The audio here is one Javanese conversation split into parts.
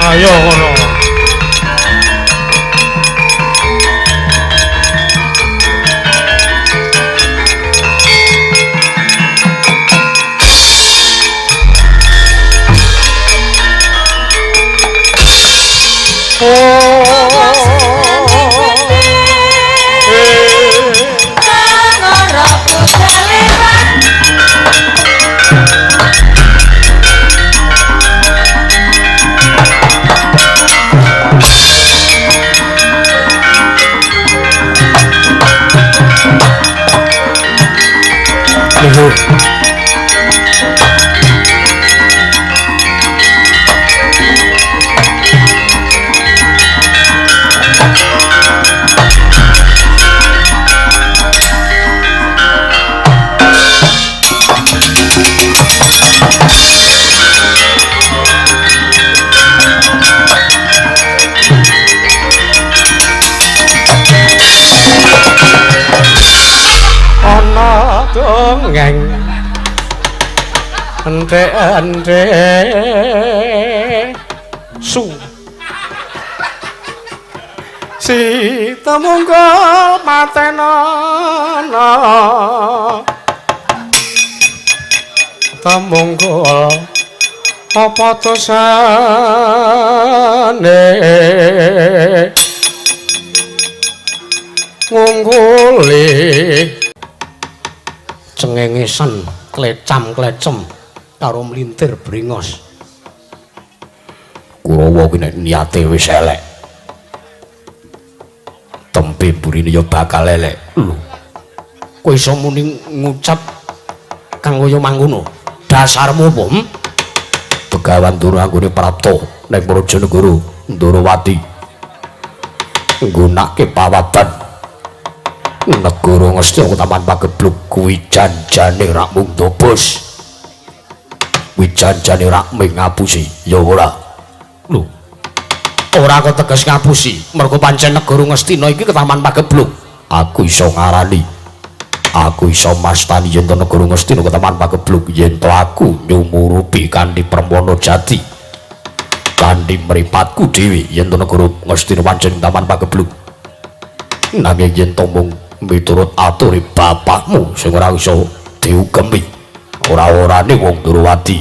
Ayo ngono. Dongeng ente-ente su si temungkul patenono temungkul apa dosane ngungguli cengengesan klecam-klecem karo mlintir bringos. Kurawa kuwi nek niate wis elek, tempe burine ya bakal elek. Lho, kowe iso muni ngucap kang kaya mangkono? Dasarmu apa? Begawan Durna anggone prapta ning Brajanegara Ndorowati nggunakake pawaban negara Ngastina Taman Pageblug kuwi janjane rak mung dobos, kuwi janjane rak mung ngapusi ya ora. Lho, ora kok teges ngapusi, mergo pancen negara Ngastina iki Taman Pageblug. Aku iso ngarani, aku iso mastani yen to negara Ngastina Taman Pageblug yen to aku nyumurupi kanthi permana jati, kanthi mripatku dhewe yen to negara Ngastina pancen Taman Pageblug. Nanging yen to mung miturut ature bapakmu sing ora iso diugemi, ora-orane wong Ndorowati.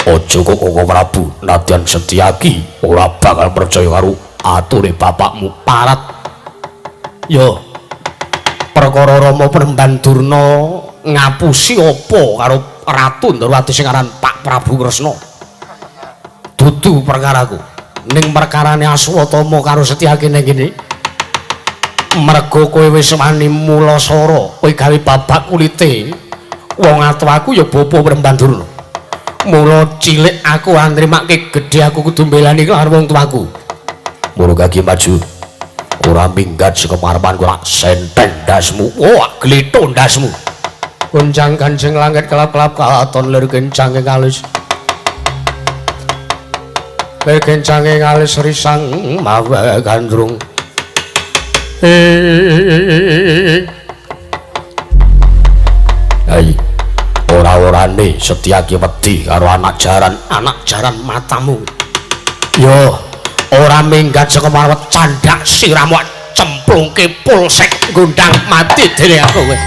Aja kok Koko Prabu nadyan Setyaki ora bakal percaya karo ature bapakmu. Parat yo perkara Rama Penemban Durna ngapusi apa karo Ratu Ndorowati sing aran Pak Prabu Kresna dudu perkaraku, ning perkarane Aswatama karo Setyaki ning kene. Mergo kowe wis wani mulasara, kowe gawe babak kulite wong atuh aku ya bapa Penemban Durna. Mula cilik aku anrimake gedhe aku kudu mbelani karo wong tuaku. Mula kaki maju ora minggat saka parepanku lak senteng ndasmu. Wah, glitho ndasmu. Goncang kancing langit kelap-kelap katon lir kencang ing alis. Kencange ngalis risang mawa gandrung. Hai, ora-orane Setyaki wedi karo anak jaran matamu. Yo, ora minggat saka marwet candhak siramu cemplungke polsek gondang mati dene aku kowe.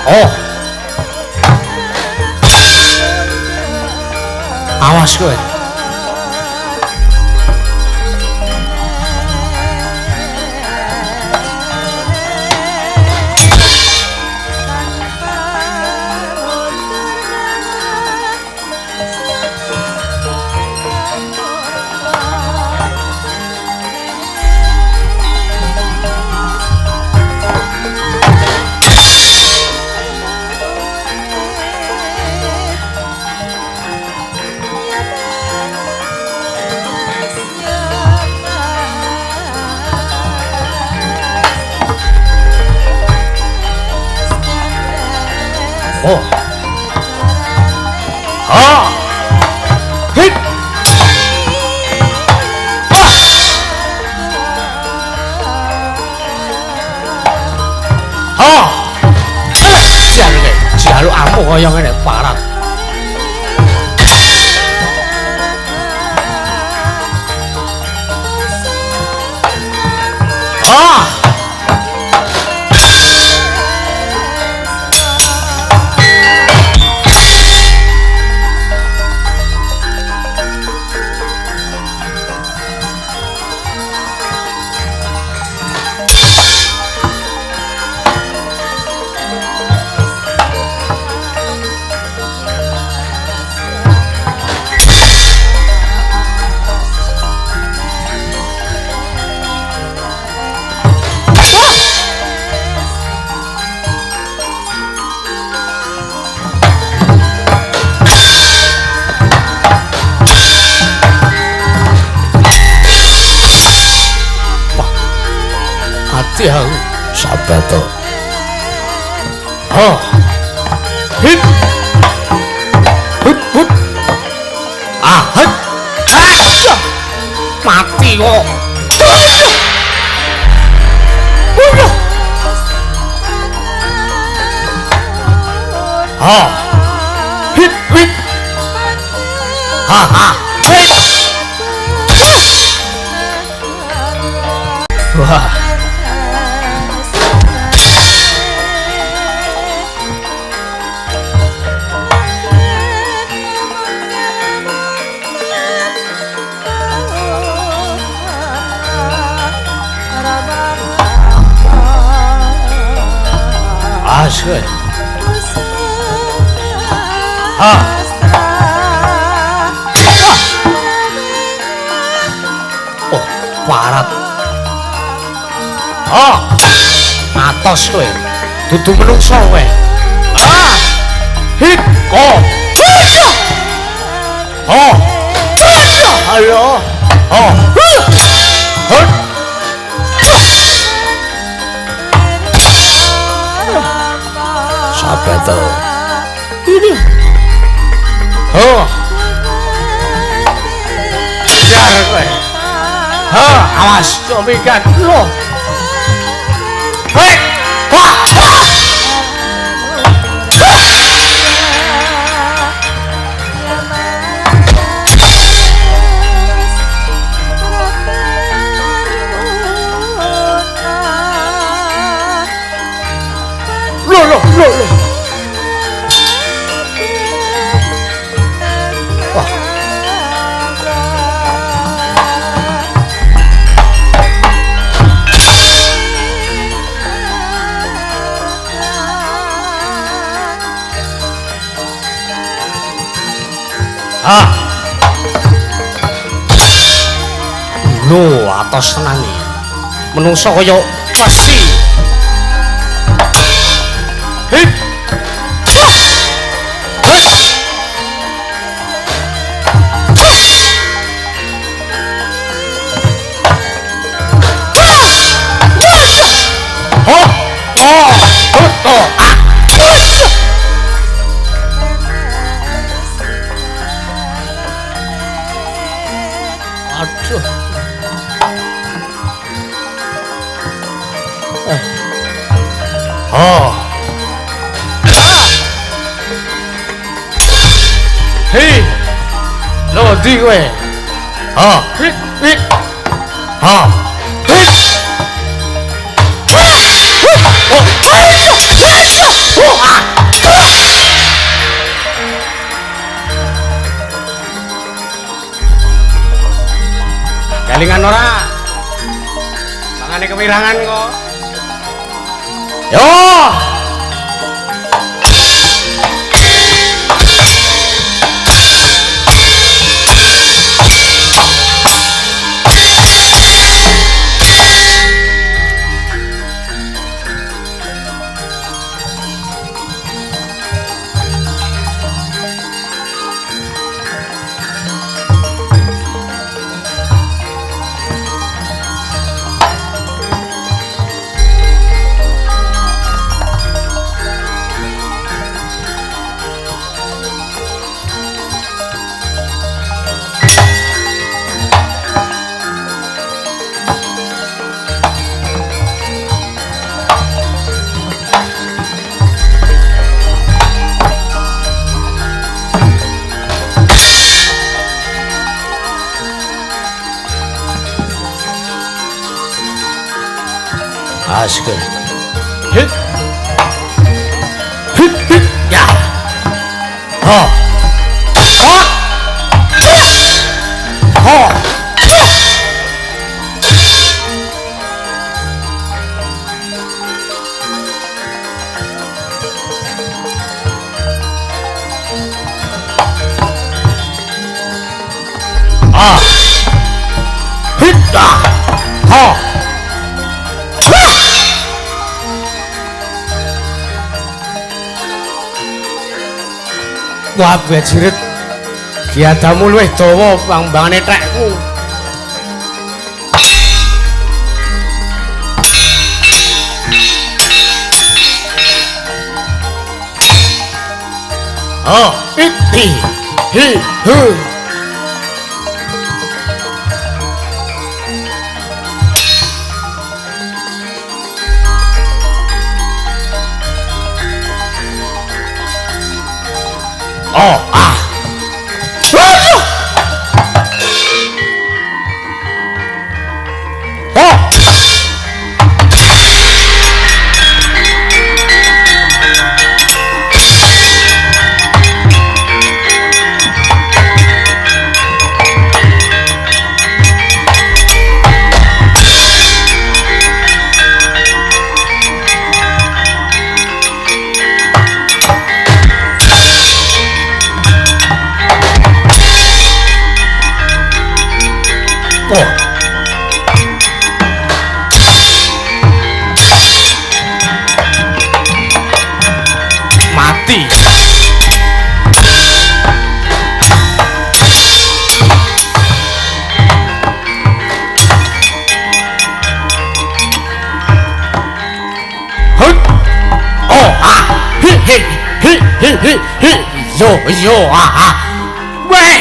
Oh. Awas kowe. Oh. Ah. Hit. Ah. Ah. Jaluk, jaluk ampuh kaya ngene parat. Ah. Mati aku sabato. Oh. Hit. Hut hut. Ah, hut. Ah. Mati kok. Ah. Hit hit. Ha ha. Hit. Wah. Asik. Ha. Oh, parat. Oh. Atos kowe. Dudu menungso kowe. Ah. Hit. Oh. Oh. Halo. Oh. Hut. Sabato. Ini. Oh. Jar kowe. Ha, awas comikan lo. Hei. Wah. Lo lo lo lo. Wah. Ah. Lo atos tenan iki. Menungso kaya wesi. Hip. Aduh. Oh. Hei. Lho ndi kowe? Ha. Hi. Hi. Ha. Hi. Galingan ora? Mangane kewirangan kok. Yo. Asik. Hit. Hit hit. Ya. Ha. Ha. Ha. Ah. Hit. Ah. Ha. Wah, bajirit. Giadamu luwih dawa pambangane tekku. Oh, iti, hi, hu. Oh, ah. Waduh. Oh. Oh. Mati. Hut. Oh ah. Hi hi hi hi hi hi. Yo yo ah ah. Weh.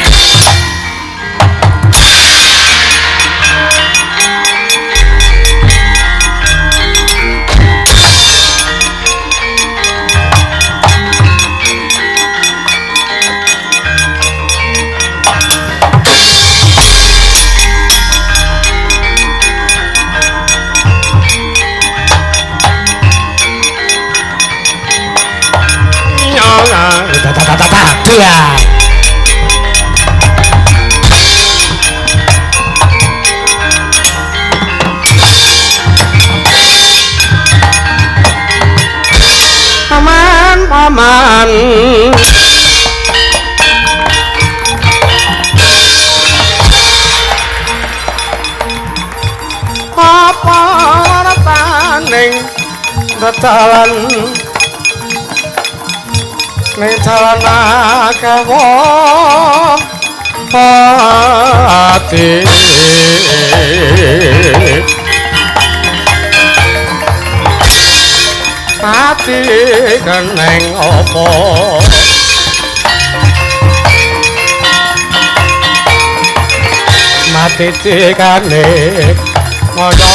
Paman, paman. Apa Dalan ning dalan akeh wong pati pati keneng apa mati tikane moyo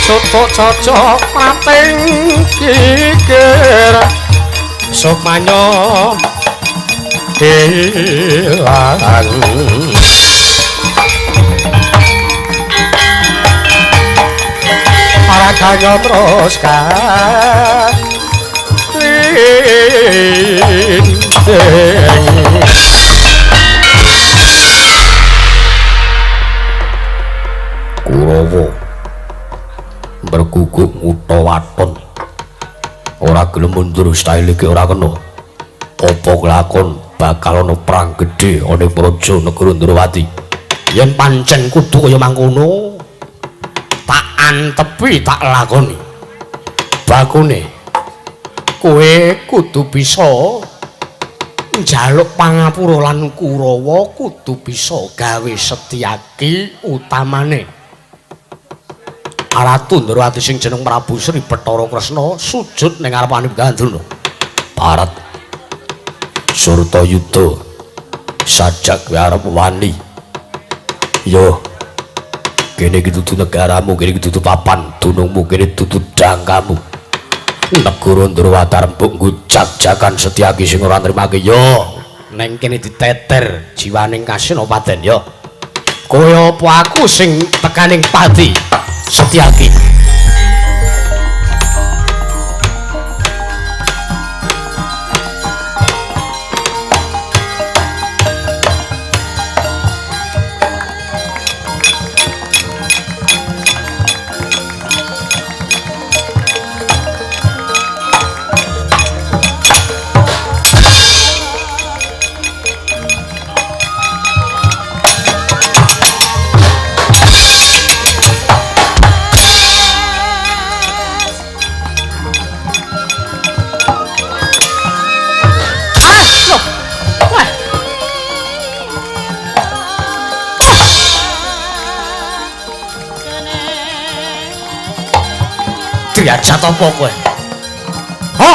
soto cocok pating kikir sukmanyo ilang raganya terus kalinding. Kurawa berguguk ngutha waton ora gelem mundur style iki ora kena apa kelakon bakal ana perang gedhe ana praja negara Ndrawati. Yen pancen kudu kaya mangkono tak antepi tak lakoni bakune kowe kudu bisa njaluk pangapura lan Kurawa kudu bisa gawe Setyaki utamane Ratu Ndrawati sing jeneng Prabu Sri Bathara Kresna sujud ning ngarepane Gandruna. Barat Surtayuda sajak kowe arep wani. Yo kene iki dudu negaramu, kene iki dudu papan dunungmu, kene dudu dangkamu. Negara Ndrawati arep mbok jak-jakan Setyaki sing ora nrimake. Yo neng kene diteter jiwaning Kasinopaten yo. Kowe apa aku sing tekaning pati Setyaki. Diajak apa kowe? Ho!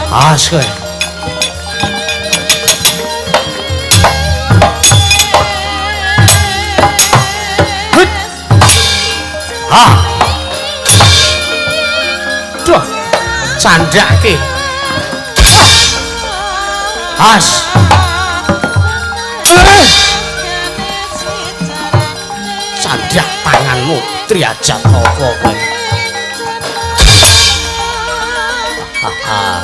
Asik. Ah. Duh. Candhake. Has. Candhak tanganmu Triajat apa kowe? Haha.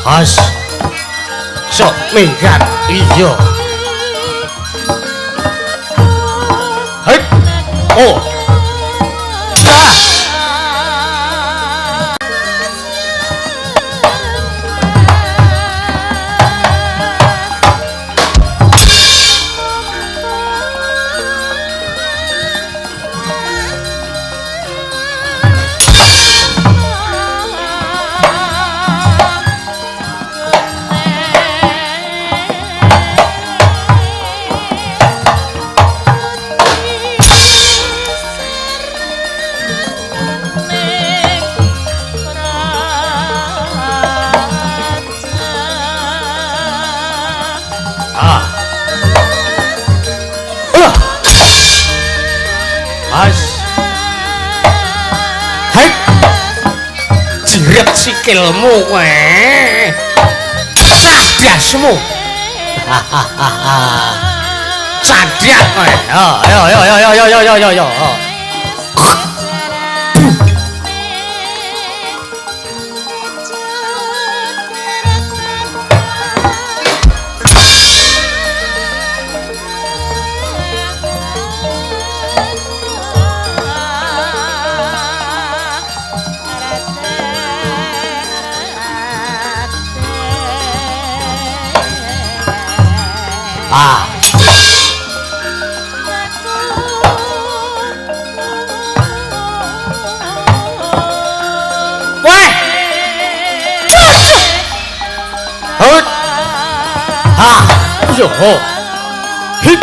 Has. Sok minggat. Iya. Hei. Oh. Ah. Sikilmu kowe. Cadasmu. Hahaha. Cadyak kowe. Yo yo yo yo yo yo yo yo. Ah. Wah. Hut. Ha. Yo ho. Hit.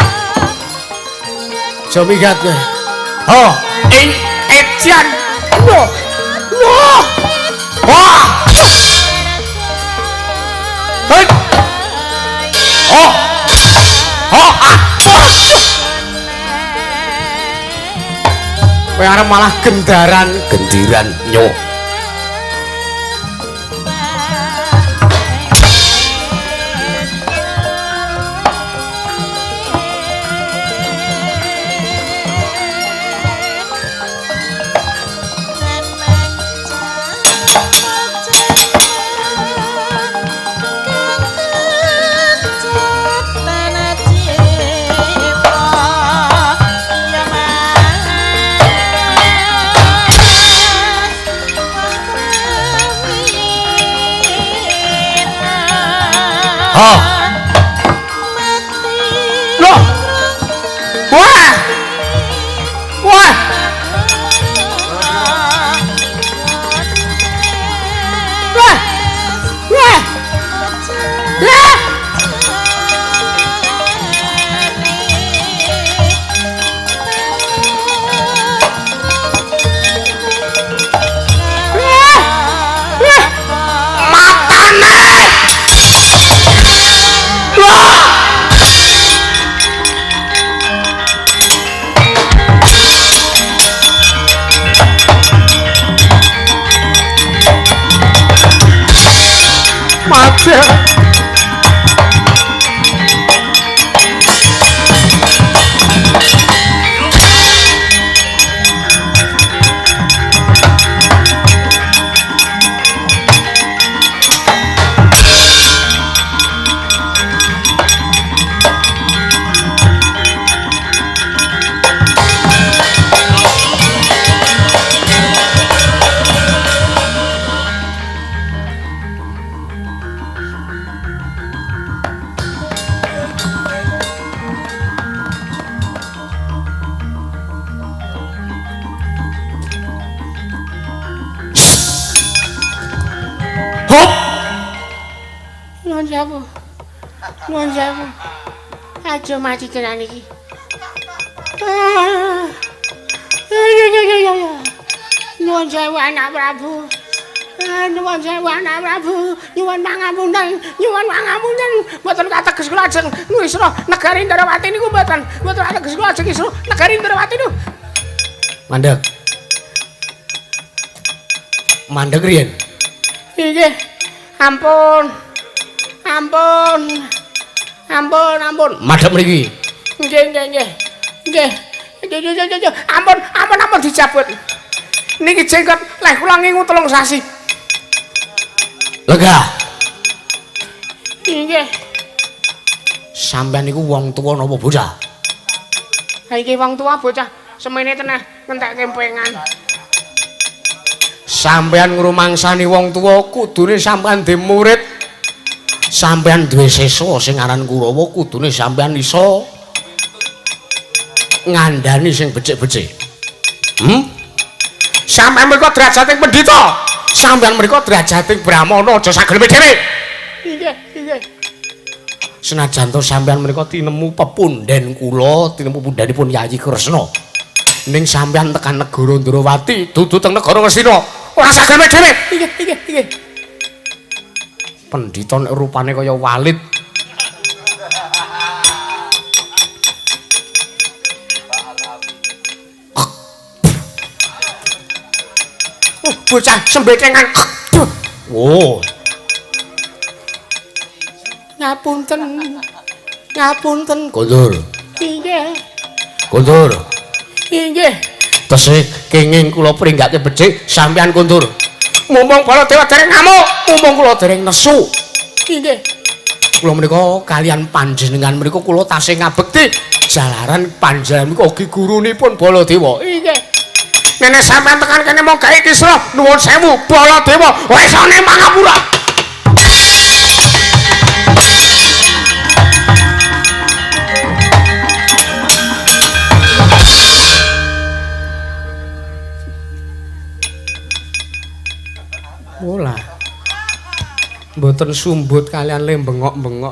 Jomigat kowe. Ho. Ing ejan. Loh. Loh. Wah. Hut. Oh. Oh, ah. Kowe arep malah gendaran, gendiran nyok. Loh. Wah. Wah. Wah. Wah. Wah. Wah. Matane. Wah. Mati. Nuwun sewu. Nuwun sewu. Aja mati tenan iki. Ah. Ya ya ya ya ya. Nuwun sewu anak Prabu. Nuwun sewu anak Prabu. Nyuwun pangapunten, nyuwun pangapunten. Mboten kateges kula ajeng ngisra negari Ndrawati niku mboten. Mboten kateges kula ajeng ngisra negari Ndrawati niku. Mandeg. Mandeg riyen. Nggih. Ampun. Ampun. Ampun, ampun. Madhep mriki. Nggih, nggih, nggih. Nggih. Nggih, nggih, nggih. Ampun, ampun, ampun dicabut. Niki jenggot leh kula ngingu 3 sasi. Lega. Inggih. Sampeyan niku wong tuwa napa bocah? Ha iki wong tuwa bocah semene teneh ngentek kempengan. Sampeyan ngrumangsani wong tuwa kudune sampeyan duwe murid. Sampeyan duwe siswa sing aran Kurawa kudune sampeyan iso ngandhani sing becik-becik. Sampeyan mriku derajating pendhita. Sampeyan mriku derajating brahmana aja sageleme dhewe. Inggih, inggih. Senajan to sampeyan mriku tinemu pepunden kula, tinemu pundhenipun Yayi Kresna. Ning sampeyan tekan negara Ndrawati, dudu teng negara Ngastina. Ora sageleme dhewe. Inggih, inggih, inggih. Pendhita nek rupane kaya walid. Bocah sembetengan. Oh. Ngapunten. Ngapunten. Kondur. Inggih. Kondur. Inggih. Tesih kenging kula pringgake becik sampeyan kondur. Mumpung Baladewa dereng ngamuk, mumpung kula dereng nesu. Inggih. Kula menika kalian panjenengan menika kula tasih ngabekti jalaran panjenengan menika ugi gurunipun Baladewa. Inggih. Nene sampeyan tekan kene mung gawe kisruh, nuwun sewu Baladewa, wesane mangapura. Olah. Mboten sumbut kalian le bengok-bengok.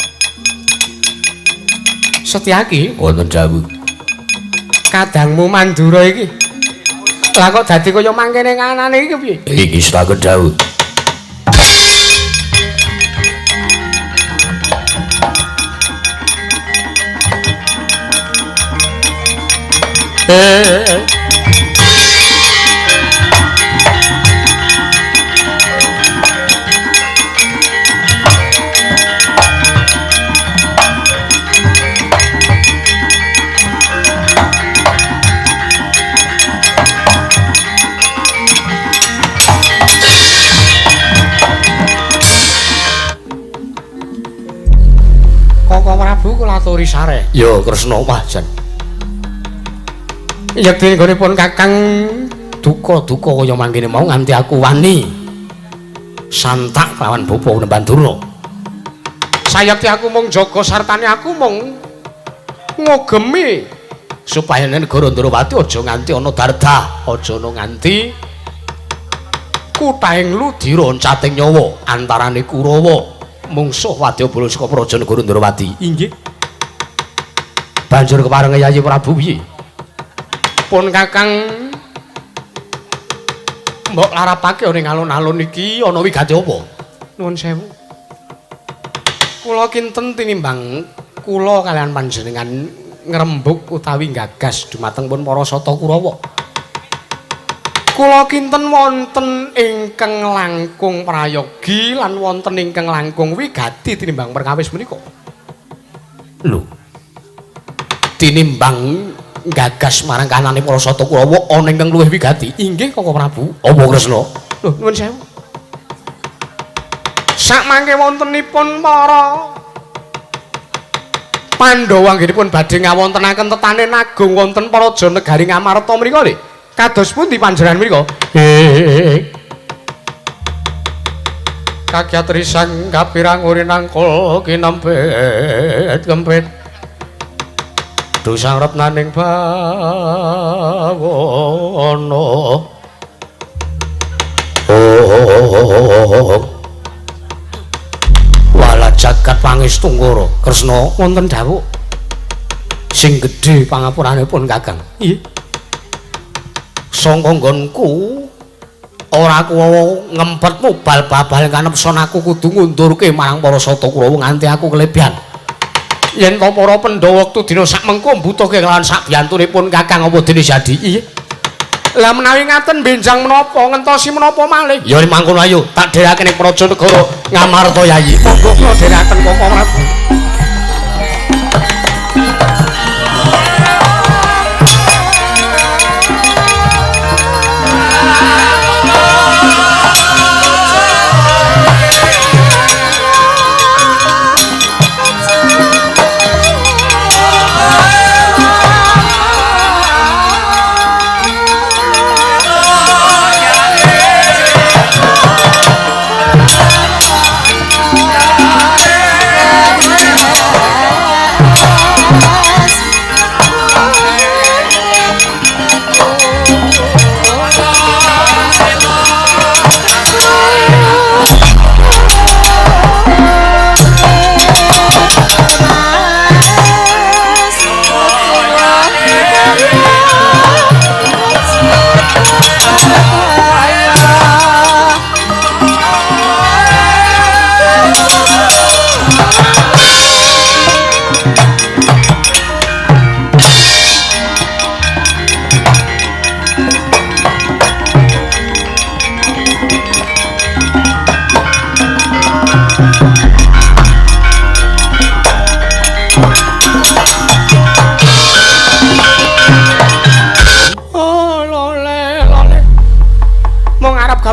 Setyaki wonten dawuh. Kadangmu Mandura iki. Lah kok dadi kaya mangkene kanane iki piye? Iki saged dawuh. Aturi sare. Ya Kresna wah jan. Yekti nggonipun Kakang duka-duka kaya mangkene mau nganti aku wani santak lawan Bapa Nemban Durna. Sayekti aku mung jaga sartane aku mung ngugemi supaya negara Ndrawati aja nganti ana dardah, aja ana nganti kuthaing ludira oncating nyawa antarane Kurawa mungsuh wadyabala saka praja negara Ndrawati. Inggih. Banjur keparenge Yayi Prabu piye? Pun Kakang mbok larapake ning alun-alun iki ana wigati apa? Nuwun sewu. Kula kinten tinimbang kula kalian panjenengan ngrembug utawi gagas dumateng pun para sata Kurawa. Kula kinten wonten ingkang langkung prayogi lan wonten ingkang langkung wigati tinimbang perkawis menika. Lho. Tinimbang gagas marang kanane para sata Kurawa ana ingkang luwih wigati. Inggih Koko Prabu. Apa Kresna? Lho nuwun sewu. Sakmangke wontenipun para Pandhawa anggenipun badhe ngawontenaken tetane nagung wonten praja negari Ngamarta mriku lho. Kados pundi panjenengan mriku? Kakyat risang kapirang urinangkul kinempit kempit. Dosang retnaning bawana. Oh. Wala jagat pangestu Kresna wonten dawuh sing gedhe pangapuranipun Kakang. Nggih. Sangka nggonku ora kuwawa ngempet mubal babal kanepson aku kudu ngundurke marang para sata Kurawa nganti aku kelebihan. Yen to para Pandhawa wektu dina sakmengko mbutuhke kelawan sakbiyantunipun Kakang apa dene jadi. Iya. Lah menawi ngaten benjang menapa ngentosi menapa malih? Ya mangkono ayo tak dherekaken ing praja negara Ngamarta Yayi. Monggo kula dherekaken Koko Prabu.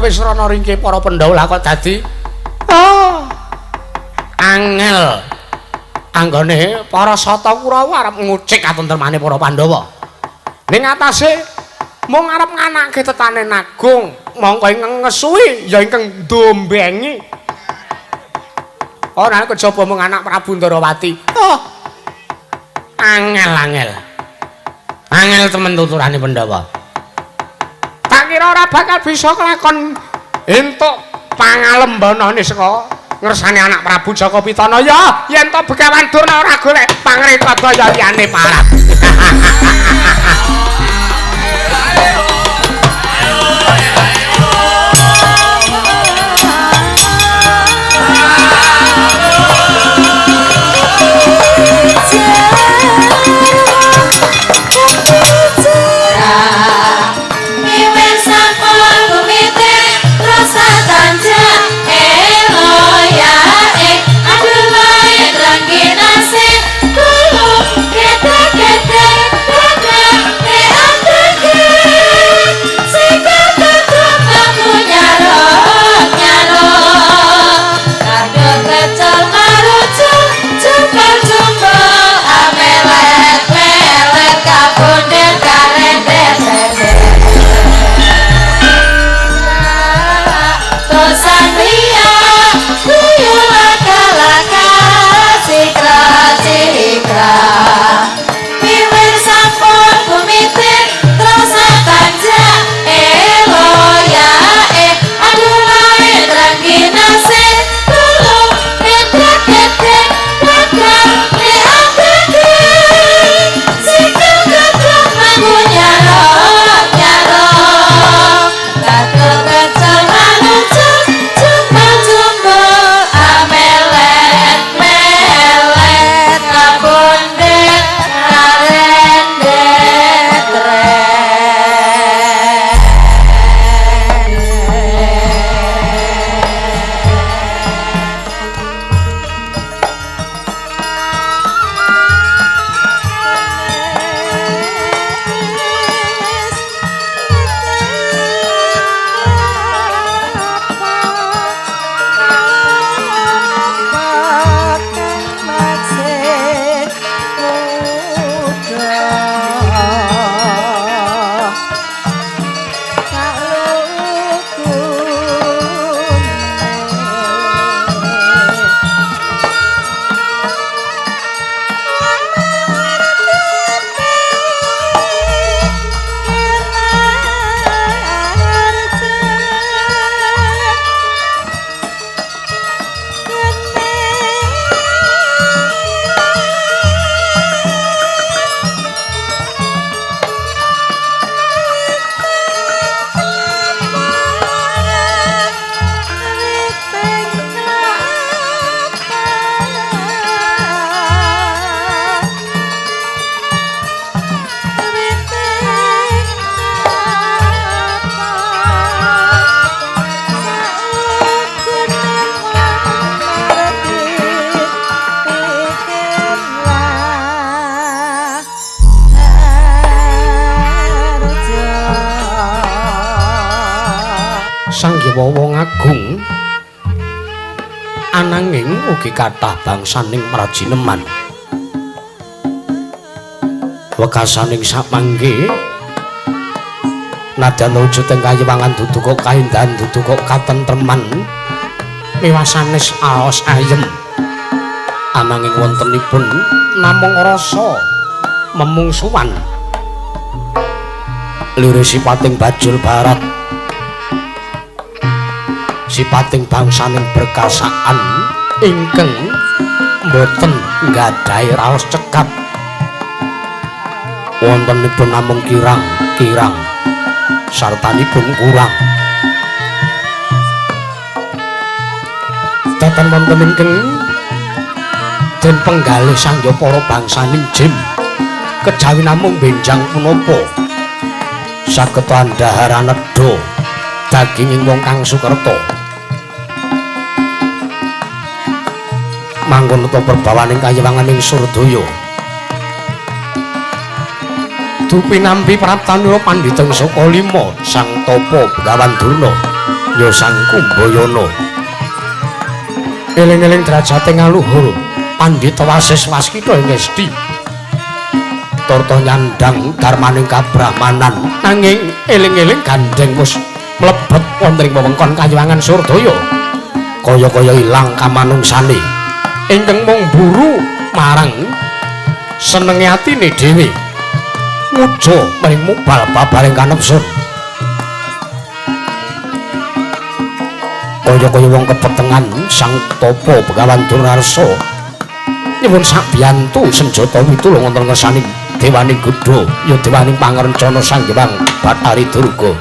Wisrana ringkih para Pandhawa kok dadi oh angel anggone para Sata Kurawa arep ngucik katentremane para Pandhawa. Ning atase mung arep nganake tetane Nagung, mongko ingkang ngesuwi ya ingkang ndombengi. Ora kejaba mung anak Prabu Ndarawati. Oh. Angel-angel. Angel temen tuturane Pandhawa. Tak kira ora bakal bisa kelakon entuk pangalembanane saka ngersane anak Prabu Jaka Pitana. Ya yen to Begawan Durna ora golek pangrekadaya liyane parap. Wong agung ananging ugi kathah bangsaning prajineman. Wekasaning samangke nadyan wujuding kayiwangan duduka kaendahan duduka katentreman miwasanes aos ayem, ananging wontenipun namung rasa memungsuwan liris sipating bajul barat, sipating bangsaning berkasaan ingkang boten nggadahi raos cekap. Wontenipun namung kirang-kirang sartanipun kurang. Datan wonten ingkang den penggalih sangya para bangsaning jim kejawi namung benjang punapa saged andhaharan nedha daginging wong kang sukerta. Mangkono ta perbawaning kayiwanganing Surdaya. Dupinampi praptanira pandhita Saka Lima Sang Tapa Begawan Durna. Ya Sang Kumbayana. Eling-eling derajate ngaluhur Pandhita Wasis Waskita ing Esti. Turta nyandang darmaning kabrahmanan nanging eling-eling gandeng wis mlebet wonten ing wewengkon Kayuwangan Surdaya. Kaya-kaya ilang kamanungsane ingkang mung mburu marang senenge atine dhewe. Ngujo maring mubal babaring kanepsun. Kaya-kaya wong kepetengan Sang Tapa Begawan Durarsa nyuwun sabiyantu senjata witulung wonten ngersaning Dewaning Gudha ya Dewaning Pangrencana Sang Hyang Bathari Durga.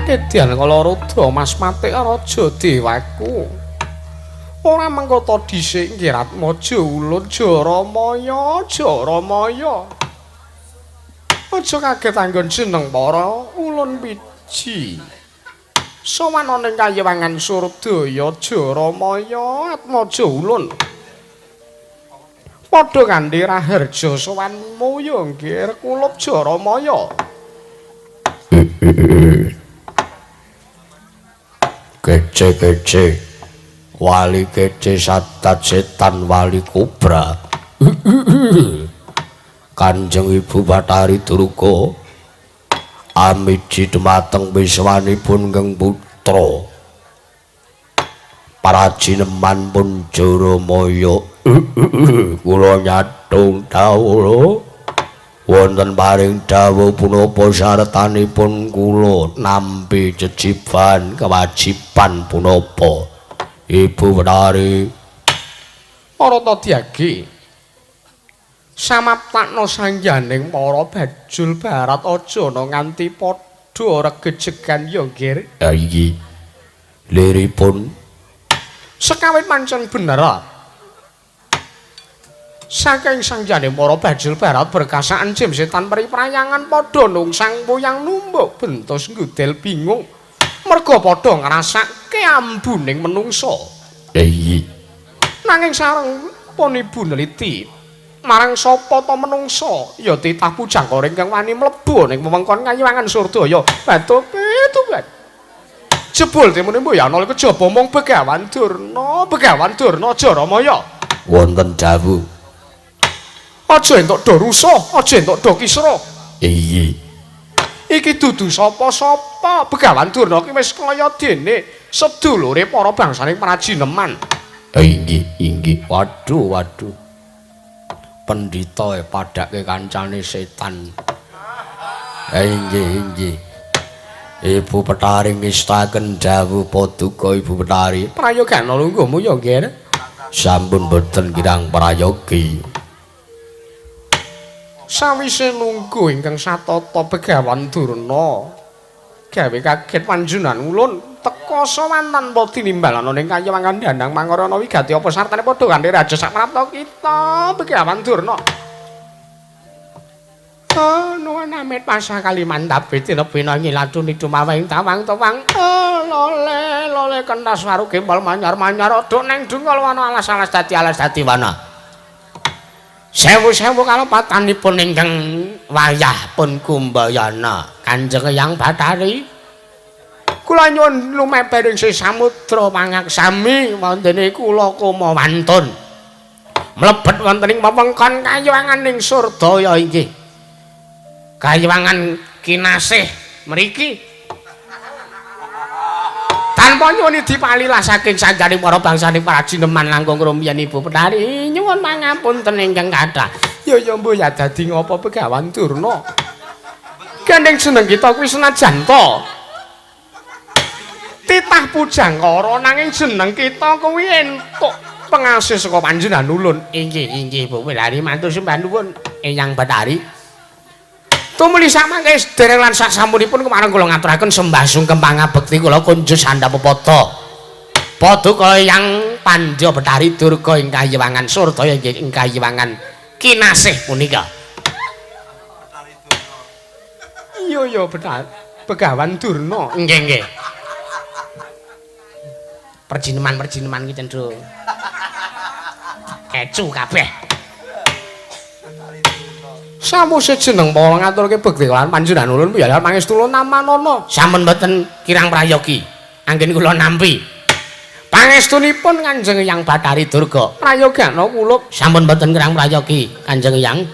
Kedyan kala rudra Mas Matik raja dewaku. Ora mengko ta dhisik nggih Ratmaja ulun Jaramaya, Jaramaya. Aja kaget anggon jeneng para ulun piji. Sowan ana ing kayiwangan Surdaya Jaramaya Atmaja ulun. Padha kanthi raharja sowanmu ya nggih kulup Jaramaya. Kece-kece wali kece satat setan wali kobra. Kanjeng Ibu Bathari Durga amiji dumateng wiswanipun Kang putra Parajineman pun Jaramaya. Kula nyatung dawuh wonten paring dawuh punapa syaretanipun kula nampi jejiban kewajiban punapa Ibu Bathari. Paratadyagi samaptakna sangyaning para bajul barat aja ana nganti padha regejegan ya nggih. Ha iki liripun sekawit pancen bener. Saking sangjane para bajul barat berkasaan jim setan peri prayangan padha nungsang puyang numbuk bentus nggudel bingung merga padha ngrasake ambuning menungsa. Iya. Nanging sareng pun ibu neliti marang sapa ta menungsa ya titah pujangkara ingkang wani mlebu ning wewengkon Kayiwangan Surdaya. Batup. Jebul temune mboyana kejaba mung Begawan Durna, Begawan Durna Jaramaya. Wonten dawuh aja entuk do rusuh, aja entuk do kisra. Iya. Iki dudu sapa-sapa, Begawan Durna ki wis kaya dene sedulure para bangsaning Prajineman. Inggih, inggih. Waduh, waduh. Pendhita padhake kancane setan. Inggih, inggih. Ibu Petari ngestaken dawuh paduka Ibu Petari. Prayogana lungguhmu ya, Ger. Sampun boten kirang prayogi. Sawise lungguh ingkang satata Begawan Durna gawe kaget panjenengan ulun teka sowan tanpa tinimbal ana ning kayiwangan Dandang Mangara ana wigati apa sartane padha kanthi raja saprapta kita Begawan Durna. Oh, nuwun amit pasah kalimantabe tinebina ngilatuni dumaweng tawang-tawang. Oh, lole lole kentas waru gempol manyar-manyar aduk neng dungkul wana alas-alas dadi alas dadi wana. Sewu-sewu kalepatanipun ingkang wayah pun kumbayana Kanjeng Eyang Bathari. Kula nyuwun lumebering samudra pangaksami wontene kula koma wantun. Mlebet wonten ing wewengkon kayiwangan ing Surdaya inggih. Kayiwangan kinasih mriki. Tanpa nyuwun dipalilah saking sanjane para bangsane para jineman langkung rumiyin Ibu Petari nyuwun pangapunten ingkang kathah. Ya ya mbuh ya dadi ngopo Begawan Durna. Gandeng jeneng kita kuwi senajan to titah pujangkara nanging jeneng kita kuwi entuk pengasih saka panjenengan ulun. Inggih inggih Bu Petari matur sembah nuwun Eyang Bathari. Tumuli samangke sedereng lan sasampunipun kemareng kula ngaturaken sembah sungkem pangabekti kula kunjus handap pepada. Paduka Eyang Pandya Bathari Durga ing kayiwangan Surdaya inggih ing kayiwangan kinasih punika. Iya ya Bathari Begawan Durna. Nggih nggih. Perjineman-perjineman ki cendho. Kecu kabeh. Samuse jeneng para ngaturke bekti lan panjenengan ulun piyambak pangestu ulun namanana. Sampun boten kirang prayogi. Anggen kula nampi. Pangestunipun Kanjeng Eyang Bathari Durga. Prayogana kula sampun boten kirang prayogi Kanjeng Eyang.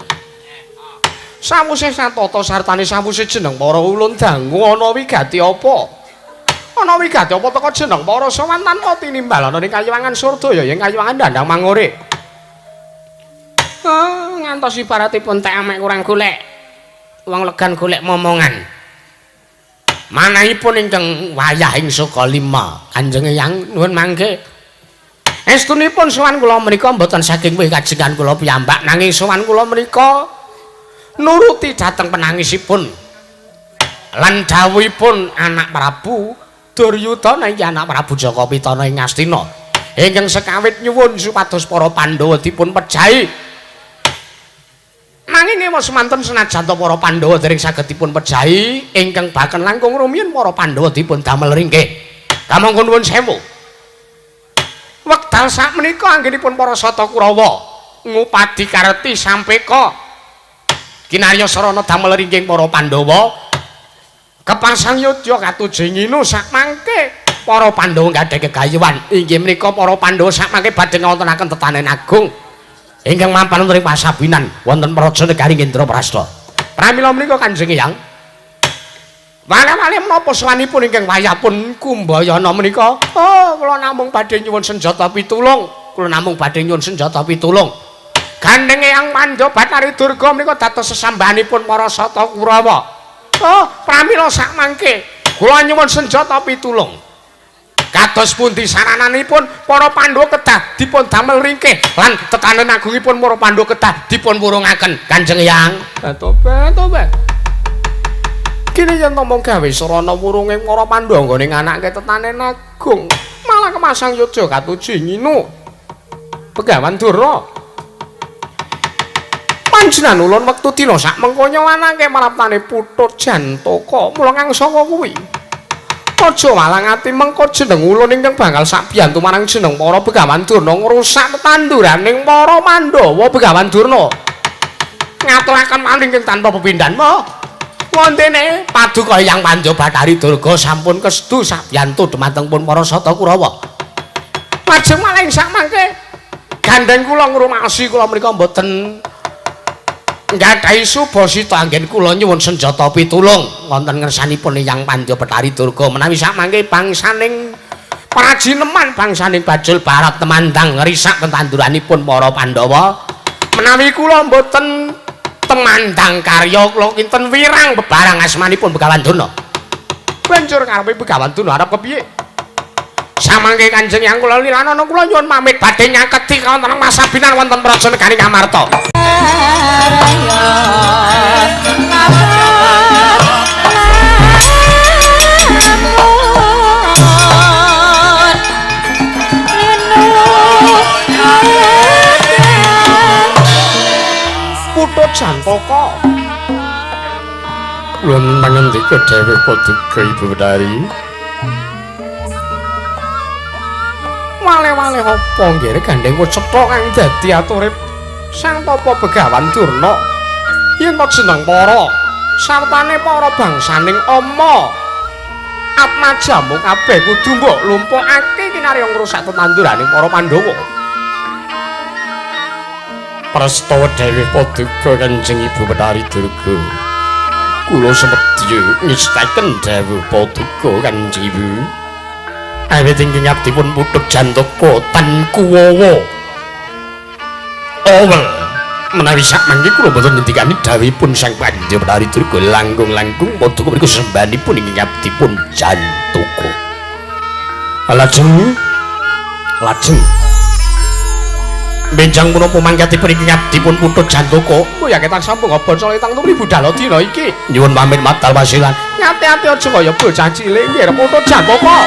Sawuse satata sartane sawuse jeneng para ulun dangu ana wigati apa? Ana wigati apa teka jeneng para sowan tanpa tinimbal ana ing kayiwangan Surdaya ing kayiwangan Dandang Mangore. Oh, ngantos ibaratipun tek amek kurang golek. Wong legan golek momongan. Manahipun ingkang wayah ing Sukalima, Kanjeng Eyang nuwun mangke. Estunipun sowan kula menika mboten saking kajengan kula piyambak nanging sowan kula menika nuruti dhateng penangisipun lan dawuhipun anak Prabu Duryudana iki anak Prabu Jaka Pitana ing Ngastina ingkang sekawit nyuwun supados para Pandhawa dipun pejahi. Nanging ewa semanten senajan to para Pandhawa dereng saged dipun pejahi ingkang baken langkung rumiyin para Pandhawa dipun damel ringkih. Kamangka nuwun sewu. Wekdal sakmenika anggenipun para Sata Kurawa ngupadi kareti sampeka kinarya sarana damel ringking para Pandhawa kepasang yudya katuju nginu sakmangke para Pandhawa gadhah gegayuhan inggih menika para Pandhawa sakmangke badhe ngawontenaken tetanen agung ingkang mampan wonten ing pasabinan wonten praja negari Indraprasta. Pramila menika Kanjeng Eyang wale-wale menapa sowanipun ingkang wayahpun Kumbayana menika? Oh, kula namung badhe nyuwun senjata pitulung. Kula namung badhe nyuwun senjata pitulung. Gandeng Eyang Pandya Bathari Durga menika dados sesambahanipun para Sata Kurawa. Oh, pramila sakmangke kula nyuwun senjata pitulung. Kados pundi sarananipun para Pandhawa kedah dipun damel ringkih lan tetanen agungipun para Pandhawa kedah dipun wurungaken Kanjeng Eyang. Tobat, tobat. Kene yen namung gawe sarana wurunge para Pandhawa nggone nganake tetanen agung, malah kemasang yudya katuju nginu. Begawan Durna. Panjenengan ulun wektu dina sak mengko nyawanake maraptane putut Jantaka mula ngangsaka kuwi. Aja walang ati mengko jeneng ulun ingkang bakal sabiyantu marang jeneng para Begawan Durna ngrusak tetanduraning para Pandhawa Begawan Durna. Ngaturaken maling ingkang tanpa pepindhan. Wontene paduka Eyang Pandya Bathari Durga sampun kesedu sabiyantu dhumateng pun para Sata Kurawa. Lajeng malah ing sakmangke gandeng kula ngrumaosi kula menika mboten nggadahi subasita anggen kula nyuwun senjata pitulung wonten ngersanipun Eyang Pandya Bathari Durga menawi sakmangke bangsaning prajineman bangsaning Bajul Barat temandang ngrisak tetanduranipun para Pandhawa menawi kula mboten Tumandang karya kula kinten wirang bebarang asmanipun Begawan Durna. Banjur karepe Begawan Durna arep kepiye? Samangke Kanjeng Hyang kula lilanana kula nyuwun pamit badhe nyaketi kawontenan Masabinan wonten Praja Negari Ngamarta. Kutha Jantaka. Kula pangandika dhewe paduka Ibu Betari. Wale-wale apa nggih gandeng cetha kang dadi ature Sang Tapa Begawan Durna. Yen ta jeneng para sartane para bangsaning ama atmajamu kabeh kudu mbok lumpukake kinarya ngrusak tetandurane para Pandhawa. Prastawa dewi paduka Kanjeng Ibu Betari Durga. Kula semedya ngestakaken dawuh paduka Kanjeng Ibu. Awit ingkang abdipun putut Jantaka tan kuwawa. Owel menawi sakmangke kula boten ngendikani dawuhipun Sang Pandya Betari Durga langkung-langkung paduka mriku sembahanipun ingkang abdipun Jantaka. Lajeng lajeng benjang punapa mangkatipun ingkang abdipun putut Jantaka mbuyake tansah mung bocor tang tumri budal dina iki. Nyuwun pamit matal wasilan. Ngati-ati aja kaya bocah cilik nggih putut Jantaka.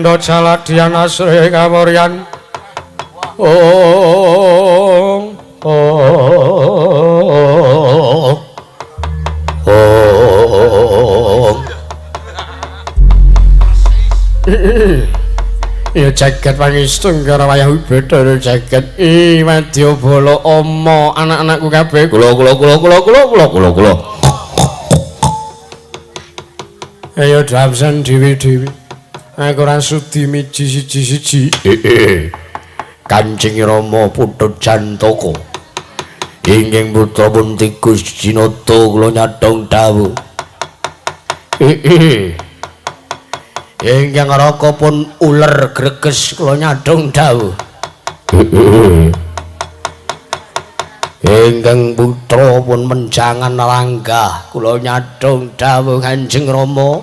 Govinda Jaladian Asri Kawuryan. Om Om Om. Ya jagat pangestu karo wayah Bathara jagat. Ih wadyabala ama anak-anakku kabeh. Kula kula kula kula kula kula kula kula. Ayo damsen dhewe-dhewe. Aku ora sudi miji siji-siji. Kanjeng Rama Putut Jantaka. Inggih putra pun Tikus Jinata kula nyadhong dawuh. Ingkang raka pun uler greges kula nyadhong dawuh. Ingkang putra pun menjangan langgah kula nyadhong dawuh Kanjeng Rama.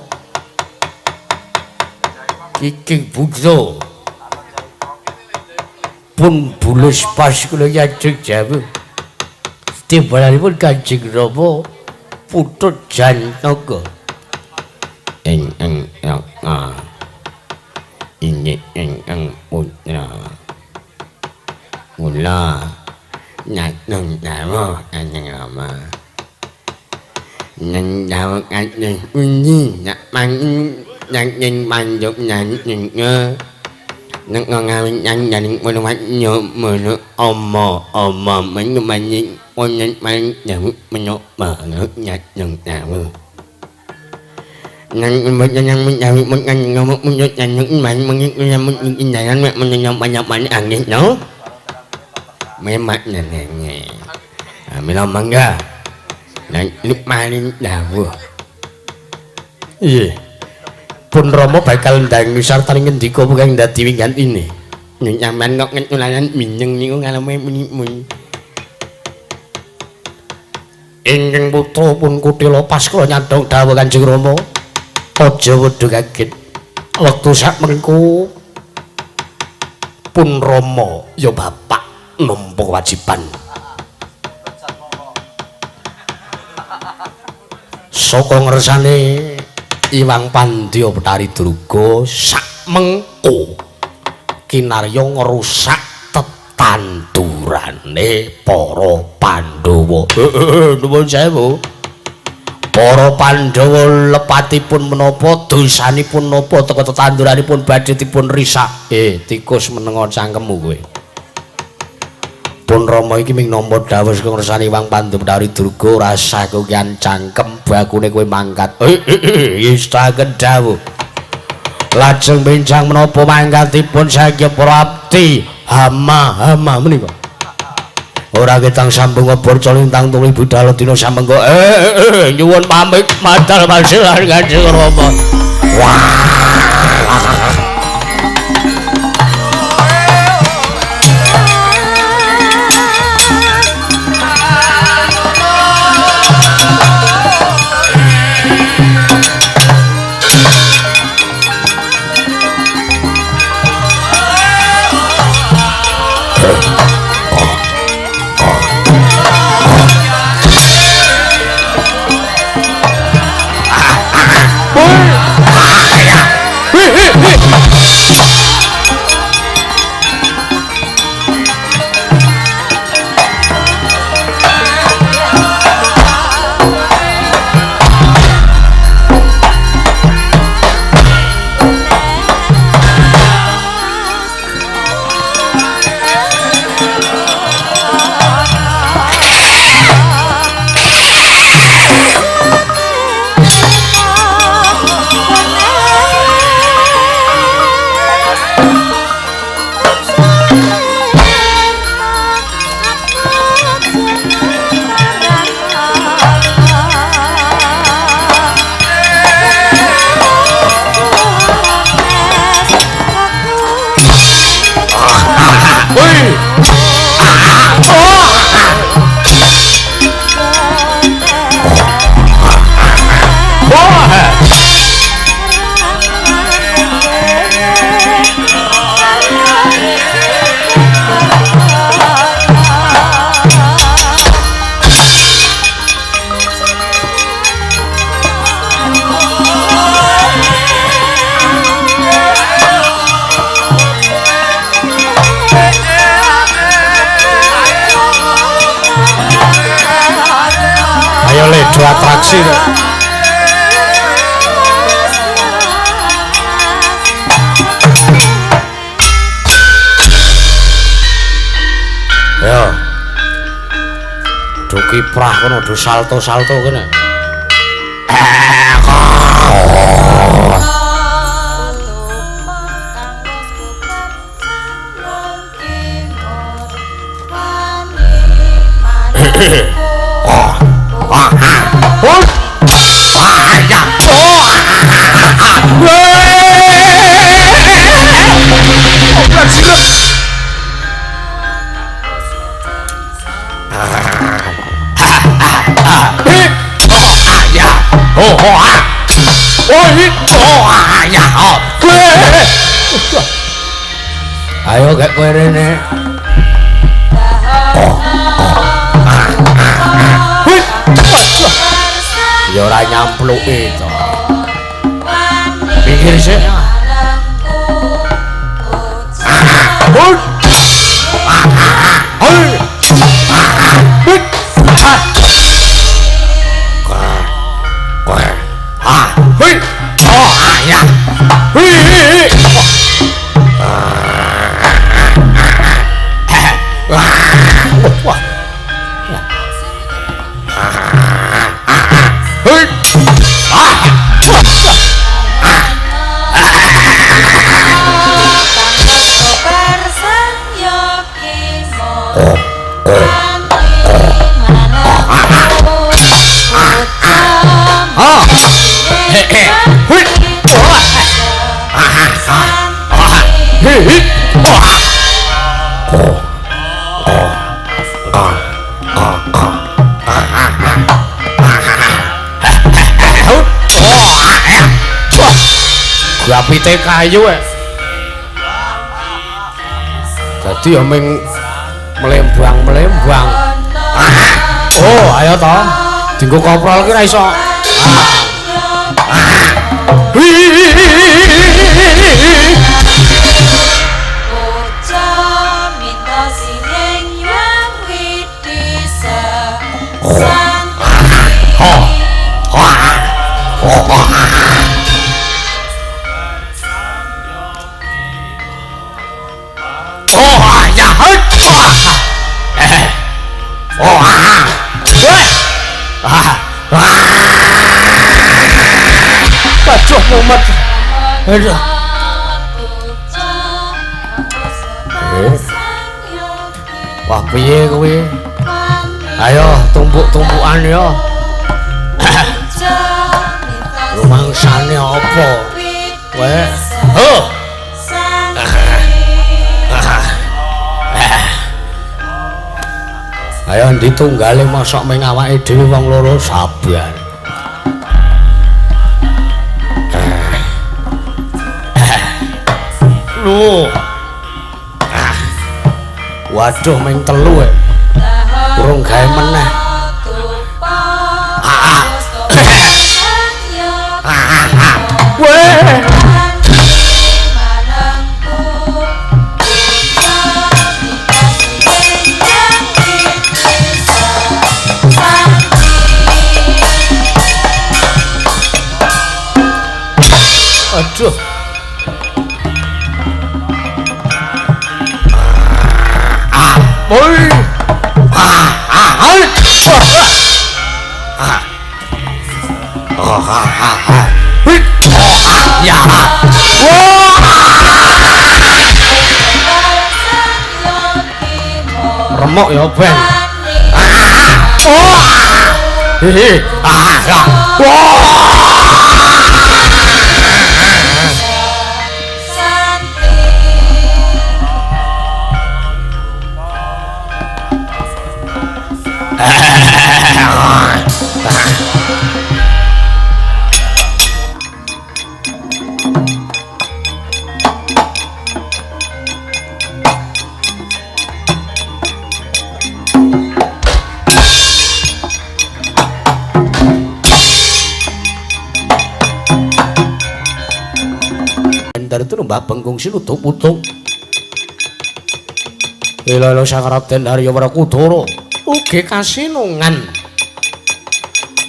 Kiking putra pun bulus pas kula nyadhong dawuh. Timbalanipun Kanjeng Rama Putut Jantaka. Ing ing a ini ing ing putra mula nyadong dawuh Kanjeng Rama. Nyen dawuh kanjeng unyi nak mangin nang manjuk nyanyi nang ngawin nyanyi mono manyo mono omo omo menyu manyi onen manyu menyo manyu nyadong dawuh. Nang nang nang ngomong munyut nang man mengik nang menyam banyak banyak angin no memang nenenge amila mangga nang nikmanin dawuh. Iya pun Rama bakal ndang sartaning ngendika kang dadi winggantine. Nyaman kok ngetulanan minyeng niku ngaleme muni. Ingkang putra pun kutila pas kula nyadhong dawuh Kanjeng Rama. Aja wedha kaget. Wektu sak mengko pun Rama ya bapak nampa kewajiban. Saka ngersane Iwang Pandya Bathari Durga sak mengko kinarya ngrusak tetandurane para Pandhawa. Nuwun sewu. Para Pandhawa lepatipun menapa dosanipun napa teka tetanduranipun badhe dipun risak. Tikus menengo cangkemmu kowe. Pun Rama iki ming nampa dawuh saka ngersane Iwang Pandya Bathari Durga ora sah kokian cangkem bakune kowe mangkat. Istaken dawuh. Lajeng benjang menapa mangkatipun saking para abdi hama-hama menika. Ora ketang sambung obor colintang tuli budal dina samengko. Nyuwun pamit madal pasilan Kanjeng Rama. Wah. Kaya ledo atraksi to. Yo. Do kiprah kono do salto-salto kene. Ayo gek kowe rene. Ya ora nyampluki to. Pikir sik. Gapite kayu e. Dadi ya ming melembang-melembang. Oh, ayo to. Dinggo koprol ki ora iso. Aduh, mumet. Aduh. Wah, piye kowe? Ayo tumpuk-tumpukan ya. Rumangsane apa? Kowe. Oh. Ayo ndi tunggale mosok ming awake dhewe wong loro sabar. Lho. Waduh ming telu e. Urung gawe meneh. Weh. Aduh. Remuk ya ben. Hehe. Itu Mbah Bengkung sinutuk-putuk. Ila-ila Sang Raden Arya Werkudara ugi kasinungan.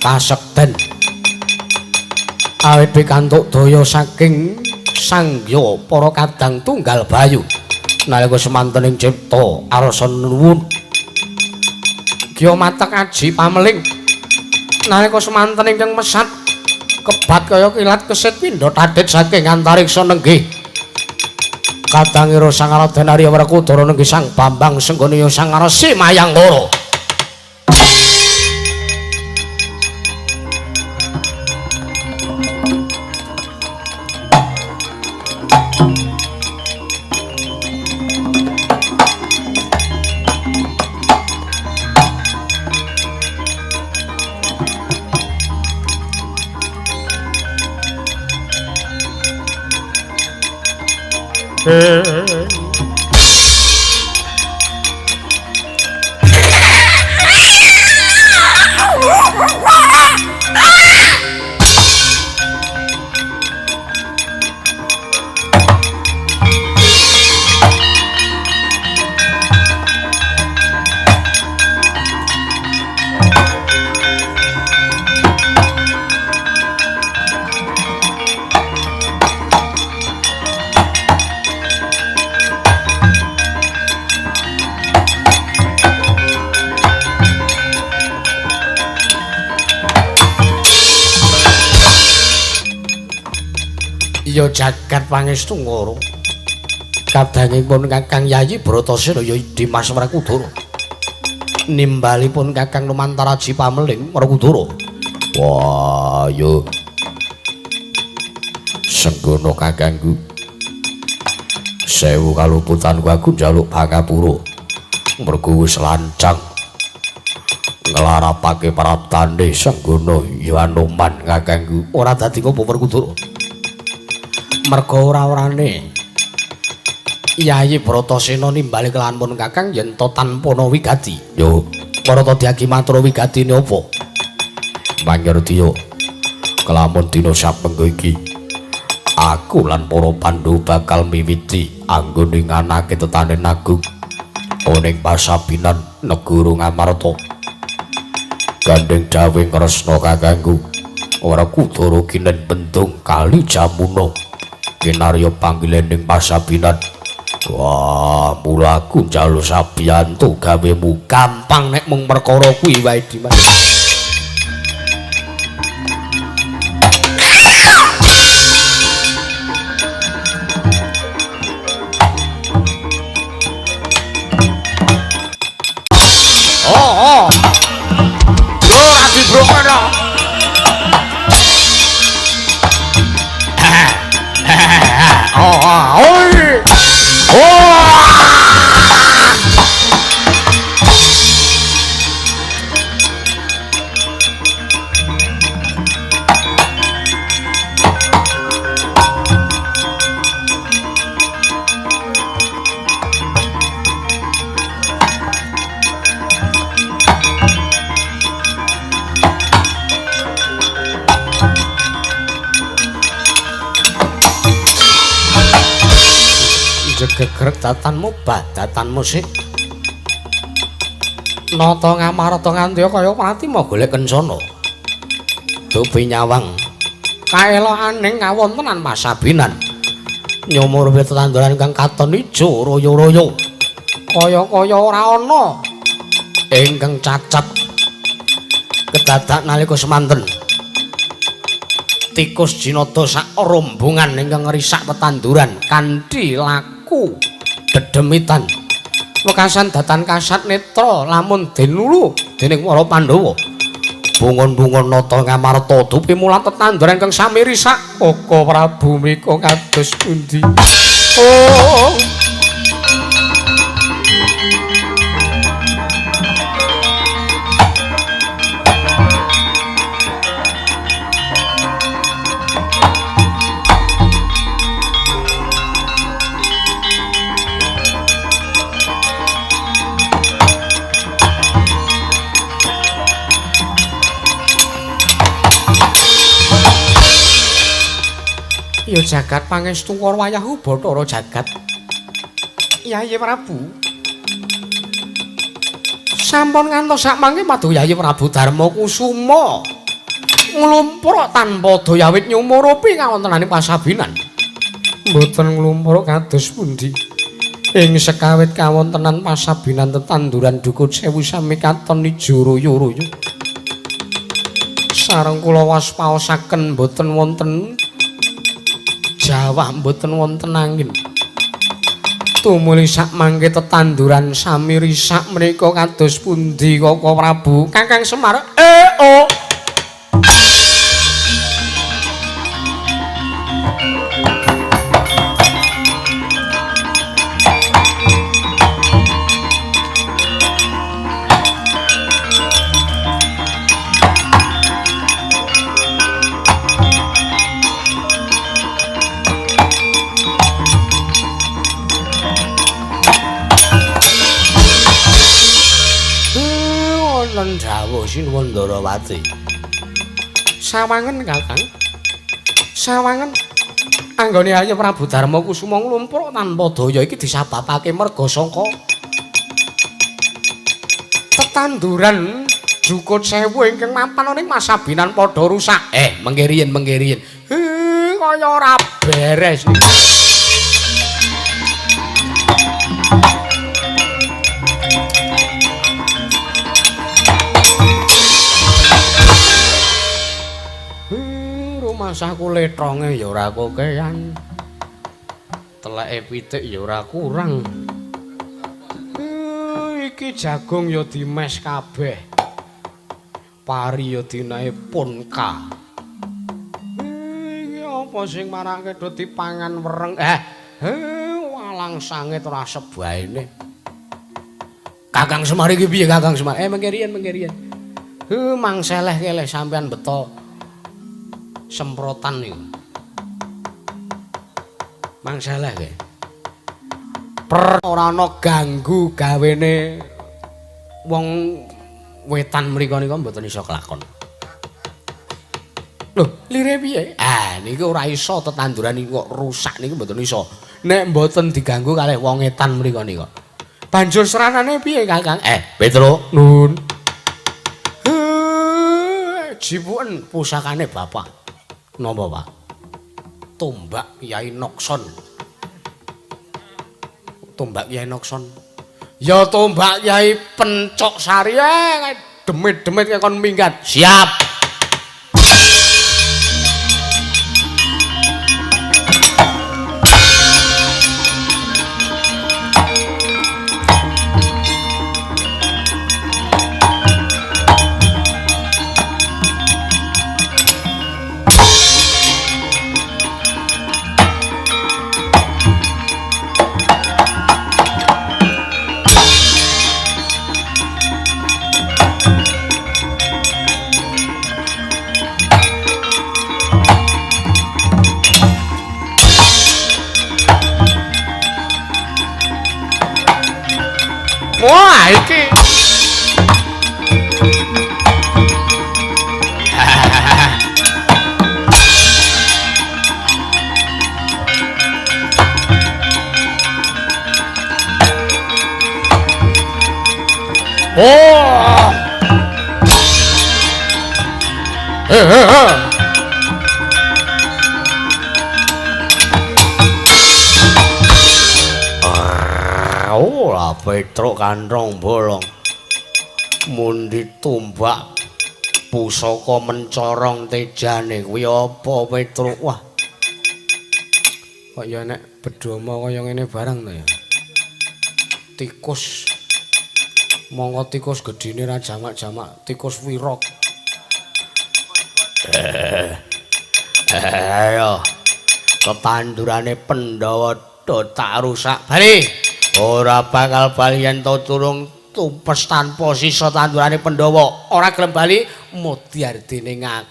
Kasekten awit pikantuk daya saking Sanggya para kadang tunggal bayu nalika semanten ing cipta arsa nuwun Gya matek aji pameling nalika semanten ingkang mesat kebat kaya kilat kesit pindha tadhit saking antariksa nenggih kadangira Sang Raden Arya Werkudara nenggih Sang Bambang Senggana Sang Resi Mayangkara. Ya jagat pangestu ngoro. Kadangipun Kakang Yayi Bratasena ya Dimas Werkudara. Nimbalipun Kakang lumantar aji pameling Werkudara. Wah, yo. Senggono kakangku. Sewu kaluputanku aku njaluk pangapura. Mergo wis lancang nglarapake praptane Senggono ya Anoman kakangku. Ora dadi ngopo Werkudara. Merga ora-orane Yayi Bratasena nimbali kelampun Kakang yen to tanpa ana wigati. Yo, Barata diagi matur wigatine apa? Mangertiya. Kelamun dina sapengga iki aku lan para Pandhawa bakal miwiti anggone nganake tetanen agung ana ing pasabinan negara Ngamarta. Gandeng dawuh Kresna kakangku, Werkudara kinen bendung kali Jamuna. Kinarya panggilan ing pasabinan. Wah, mula aku njaluk sabiyantu gawemu. Gampang nek mung perkara kuwi wae Dimas. Oh, oh. Yo ora dibrokno. Oh, oh, oh. Gegrek datanmu badatanmu sik nata Ngamarta nganti kaya Pratima golek kencana dupi nyawang kaelokaning kawontenan pasabinan nyumur tetanduran kang katon ijo royo-royo kaya-kaya ora ana ingkang cacat kedadak nalika semanten tikus jinada sak rombongan ingkang ngrisak tetanduran kanthi laku dedemitan wekasan datan kasat netra lamun denulu dening para Pandhawa bungun-bungun nata Ngamarta dupi mulat tetanduran kang sami risak Kaka Prabu mika kados pundi. Oh, ya jagat pangestu karo wayahu Bathara jagat. Yayi Prabu sampun ngantos sak mangke madhu Yayi Prabu Darma Kusuma. Nglumpruk tanpa daya wit nyumurupi kawontenane pasabinan. Mboten nglumpruk kados pundi? Ing sekawit kawontenan pasabinan tetanduran dukut sewu sami katon ijo ruyu-ruyu. Sareng kula waspaosaken mboten wonten jawah, mboten wonten angin. Tumuli sak mangke tetanduran sami risak menika kados pundi Koko Prabu? Kakang Semar. Oh. Dawuh Sinuwun Ndarawati. Sawangen Kakang. Sawangen anggone Arya Prabu Darma Kusuma nglumpruk tanpa daya iki disababake merga sangka tetanduran jukut sewu ingkang mapan ning masabinan padha rusak. Mengke riyin, mengke riyin. Kaya ora beres niki. Masaku letronge ya ora kokean. Teleke pitik ya ora kurang. Iki jagung ya dimes kabeh. Pari ya dinae ponka. Iki apa sing marake do dipangan wereng? Walang sangit ora sebaene. Kakang Semar iki piye Kakang Semar? Mengke riyen, mengke riyen. Mang seleh keleh sampean beto semprotan niku. Mang seleh kowe. Per ora ana ganggu gawene wong wetan mriku nika mboten iso kelakon. Lho, lire piye? Ah, niku ora iso tetanduran niku kok rusak niku mboten iso. Nek mboten diganggu kalih wong etan mriku nika. Banjur seranane piye, Kakang? Petro, nun. Jipuken pusakane bapak. Napa, Pak? Tombak Kyai Nokson. Tombak Kyai Nokson. Ya tombak Kyai Pencok Sari. Demit-demit kon minggat. Siap. Wah, iki. Oh. Ora Petruk kanthong bolong. Mundi tombak pusaka mencorong tejane kuwi apa Petruk? Wah. Kok ya nek bedhoma kaya ngene barang to ya. Tikus. Monggo tikus gedhene ra jamak-jamak, tikus wirok. Ayo. Tetandurane Pandhawa do tak rusak. Bali. Ora bakal bali yen to durung tumpes tanpa sisa tandurane Pandhawa. Ora gelem bali mudyar dening aku.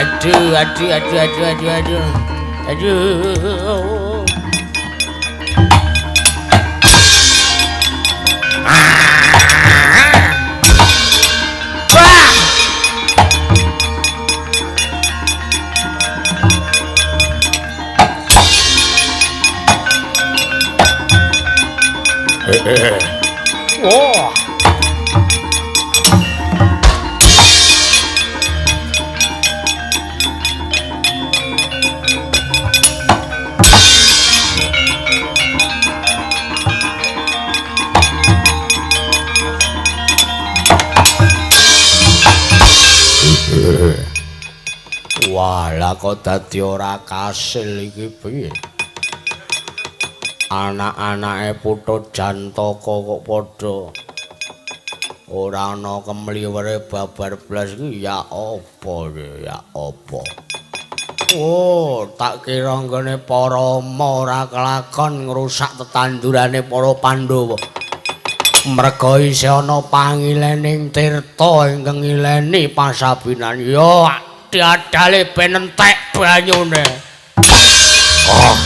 Aduh, aduh, aduh, aduh, aduh, aduh. Aduh. Wah. Wah. Wah, lah kok dadi ora kasil iki piye? Anak-anake Putut Jantaka kok padha ora ana kemliwere babar blas iki ya apa ya apa? Oh, tak kira nggone para ama ora kelakon ngrusak tetandurane para Pandhawa. Merga isih ana pangilening tirta ingkang ngileni pasabinan. Ya diadale ben entek banyune. Oh.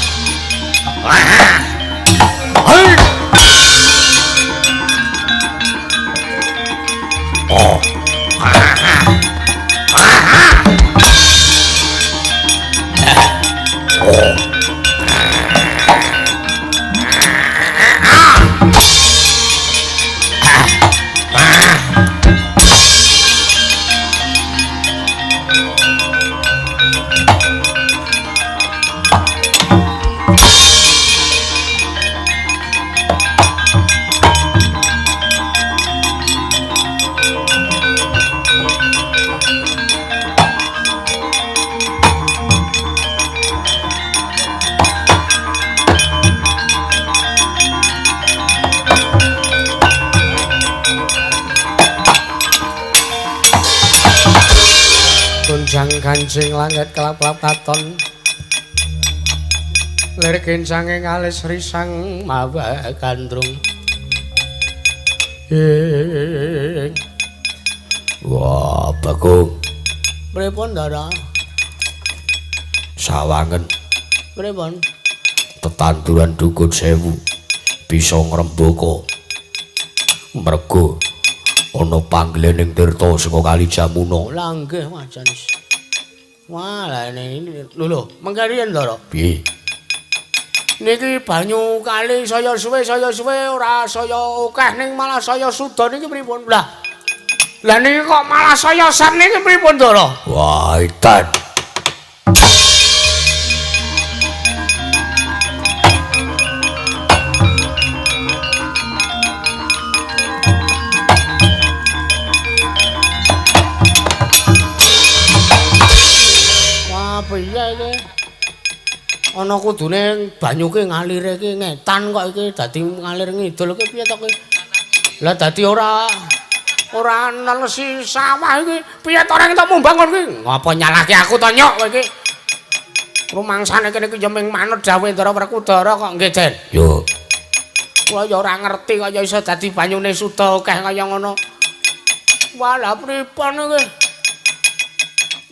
Oh. Oh. Kancing langit kelap-kelap katon lir kincange ngalis risang mawa gandrung. Wah, Bagong. Pripun, Ndara? Sawangen. Pripun? Tetanduran dukun sewu bisa ngrembaka. Mergo ana pangglening tirta saka Kali Jamuna. Lah nggih, Mas Janis. Wah, lah ini lho, mengke riyen, Ndara. Piye? Niki banyu kali saya suwe ora saya akeh ning malah saya suda niki pripun? Lah. Lah niki kok malah saya sam niki pripun, Ndara? Wah, edan. Piye iki? Ana kudune banyu ki ngalire iki ngetan kok iki dadi ngalir ngidul iki piye to ki? Lah dadi ora nelesi sawah iki piye to reng to mbangun ki? Ngapa nyalahke aku to nyok kowe iki? Rumangsane kene iki ya ming manut dawuhe Ndara Werkudara kok nggih, Den. Yo. Kula ya ora ngerti kaya iso dadi banyune suda akeh kaya ngono. Wah, lah pripun iki?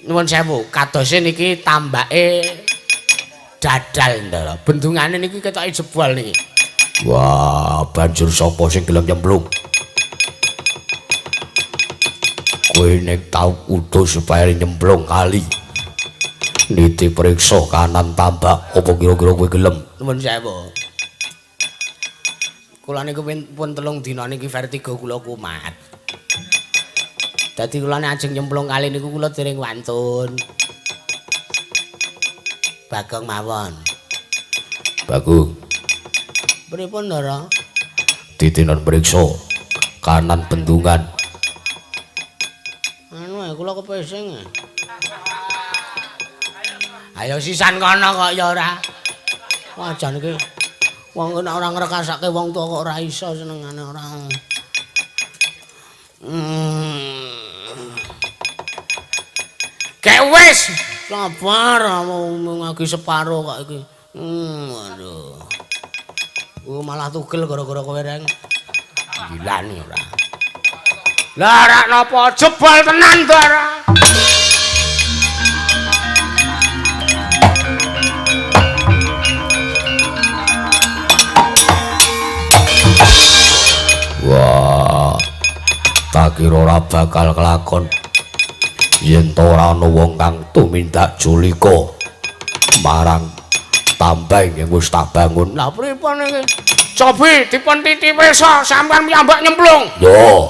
Nuwun sewu, kadose niki tambake dadal, Ndara. Bendungane niki ketoke jebol niki. Wah, banjur sapa sing gelem nyemplung? Kowe nek tau utus supaya nyemplung kali. Niti periksa kanan tambak, apa kira-kira kowe gelem? Nuwun sewu. Kula niku pun 3 dina niki vertigo kula kumat. Dadi kula nek ajeng nyemplung kali niku kula dereng wantun. Bagong mawon. Bagong. Pripun, Ndara? Titinan periksa kanan bendungan. Anu kula kepesing. Ayo sisan kono kok ya ora. Wah jan iki wong nek ora ngrekasake wong tuwa kok ora iso senengane ora. Kek wis sabar mau ngagi separo kok iki. Aduh. Malah tugel gara-gara kowe reng. Gilani ora. Lah rak napa jebol tenan, Ndara. Wah. Tak kira ora bakal kelakon. Yen ta ora ana wong kang tumindak julika marang Tambah ingkang wis tak bangun. Lah pripun iki? Cobi dipun titi prisa sampean piyambak nyemplung. Yo.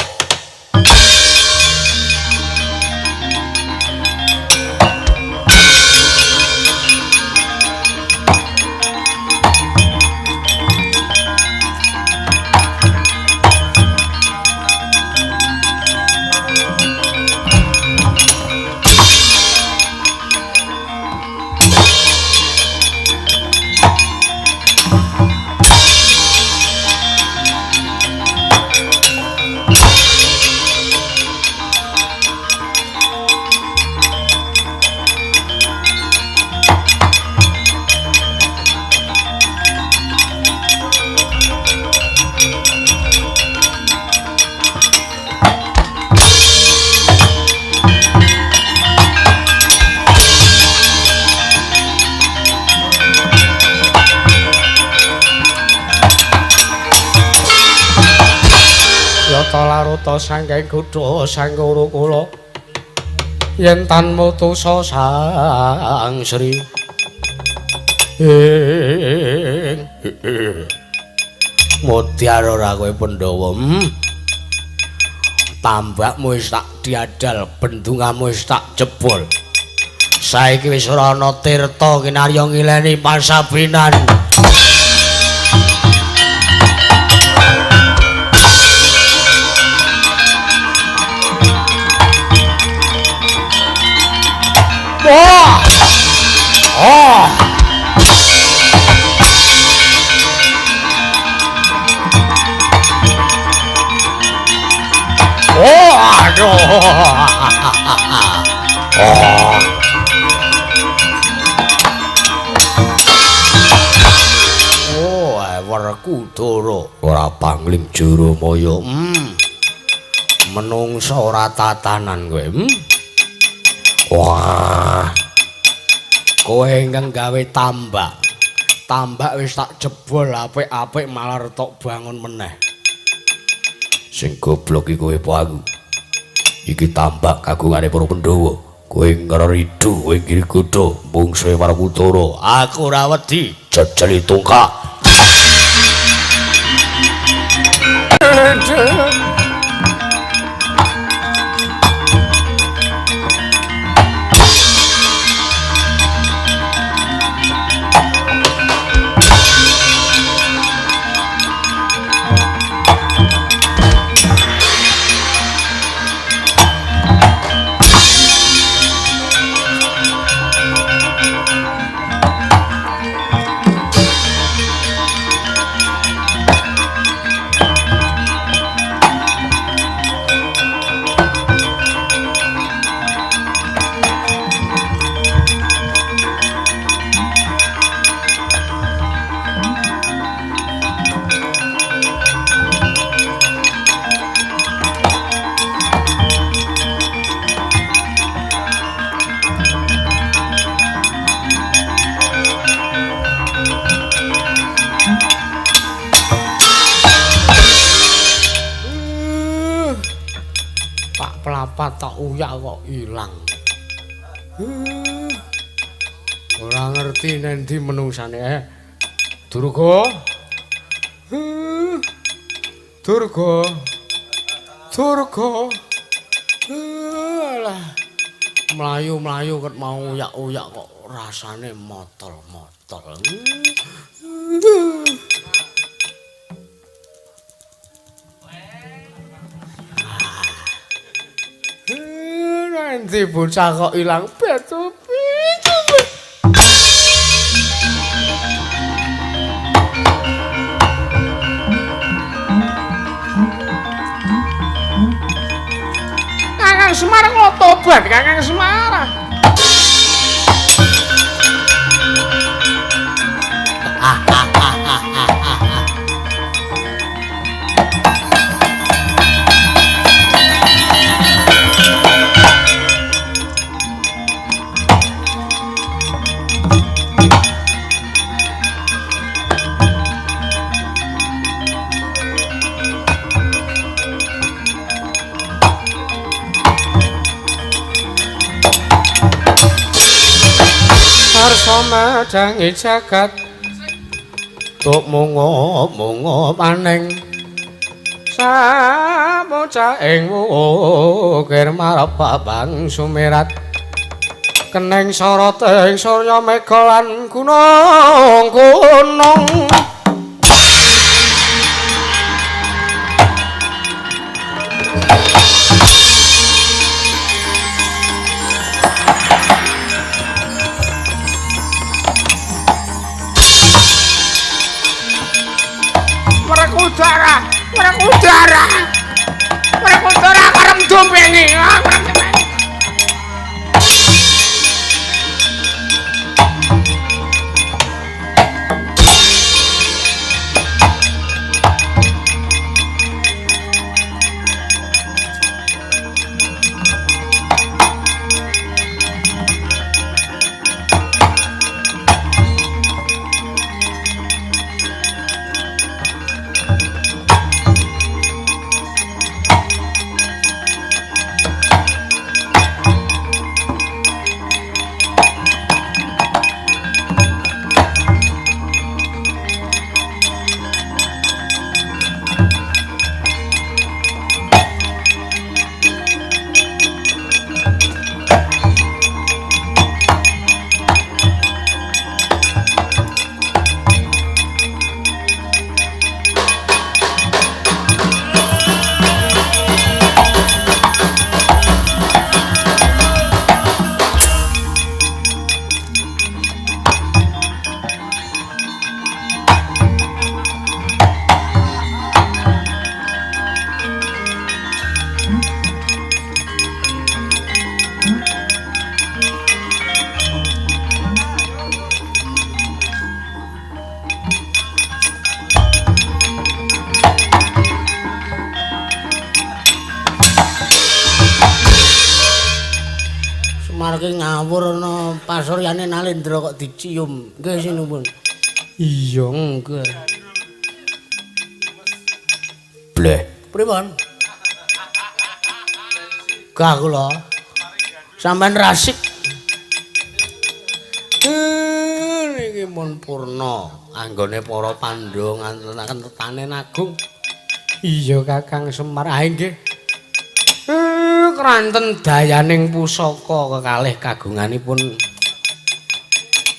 Laruta sangking kutha sangkara kula yen tan mutusa Sang Sri Mudyar ora kowe Pandhawa. Tambakmu wis tak diadal, bendungamu wis tak jebol. Saiki wis ora ana tirta kinarya ngileni pasabinan. Oh! Oh! Oh, aduh. Oh. Oh, Werkudara ora pangling juru maya. Menungsa ora tatanan kowe. Wah. Kowe ingkang gawe tambak. Tambak wis tak jebol apik-apik malah retok bangun meneh. Sing goblok iki kowe apa aku? Iki tambak kagungane para Pandhawa. Kowe ngreridu, kowe ngrigodha mungsuhe Werkudara. Aku ora wedi, jejeli tungkak. Tak uyak kok ilang. Ora ngerti nendi menungsane. Durga. Durga. Durga. Alah. Mlayu-mlayu ket mau uyak-uyak kok rasane motol-motol. Nanti bocah kok ilang betu. Kakang Semar kok tobat, Kakang Semar. Arsa madangi jagat tuk mungo-mungo paning samocaing wukir marep babang sumirat keneng soroting surya mega lan gunung-gunung. Udara, udara, udara, karem dompengi. Ngawur ana pasuryane Nalendra kok dicium. Nggih sinuwun. Iya, nggih. Bleh. Pripun? Gah kula. Sampeyan rasik. Niki mun purna anggone para Pandhawa ngantenaken tetanen agung. Iya Kakang Semar. Ah nggih. Kranten dayaning pusaka kekalih kagunganipun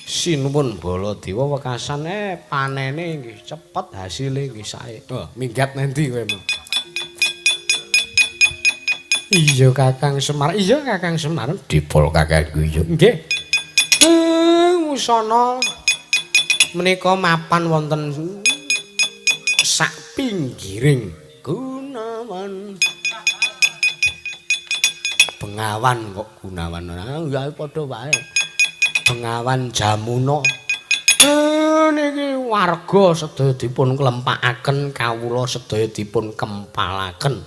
Sinuwun Baladewa wekasan panene nggih cepet hasile nggih sae. Oh, minggat nendi kowe mau? Iya Kakang Semar, iya Kakang Semar. Dipol Kakangku iya. Nggih. Wusana menika mapan wonten sak pinggiring Gunawan. Bengawan kok Gunawan ya padha wae. Bengawan Jamuna. Niki warga sedaya dipun klempakaken, kawula sedaya dipun kempalaken.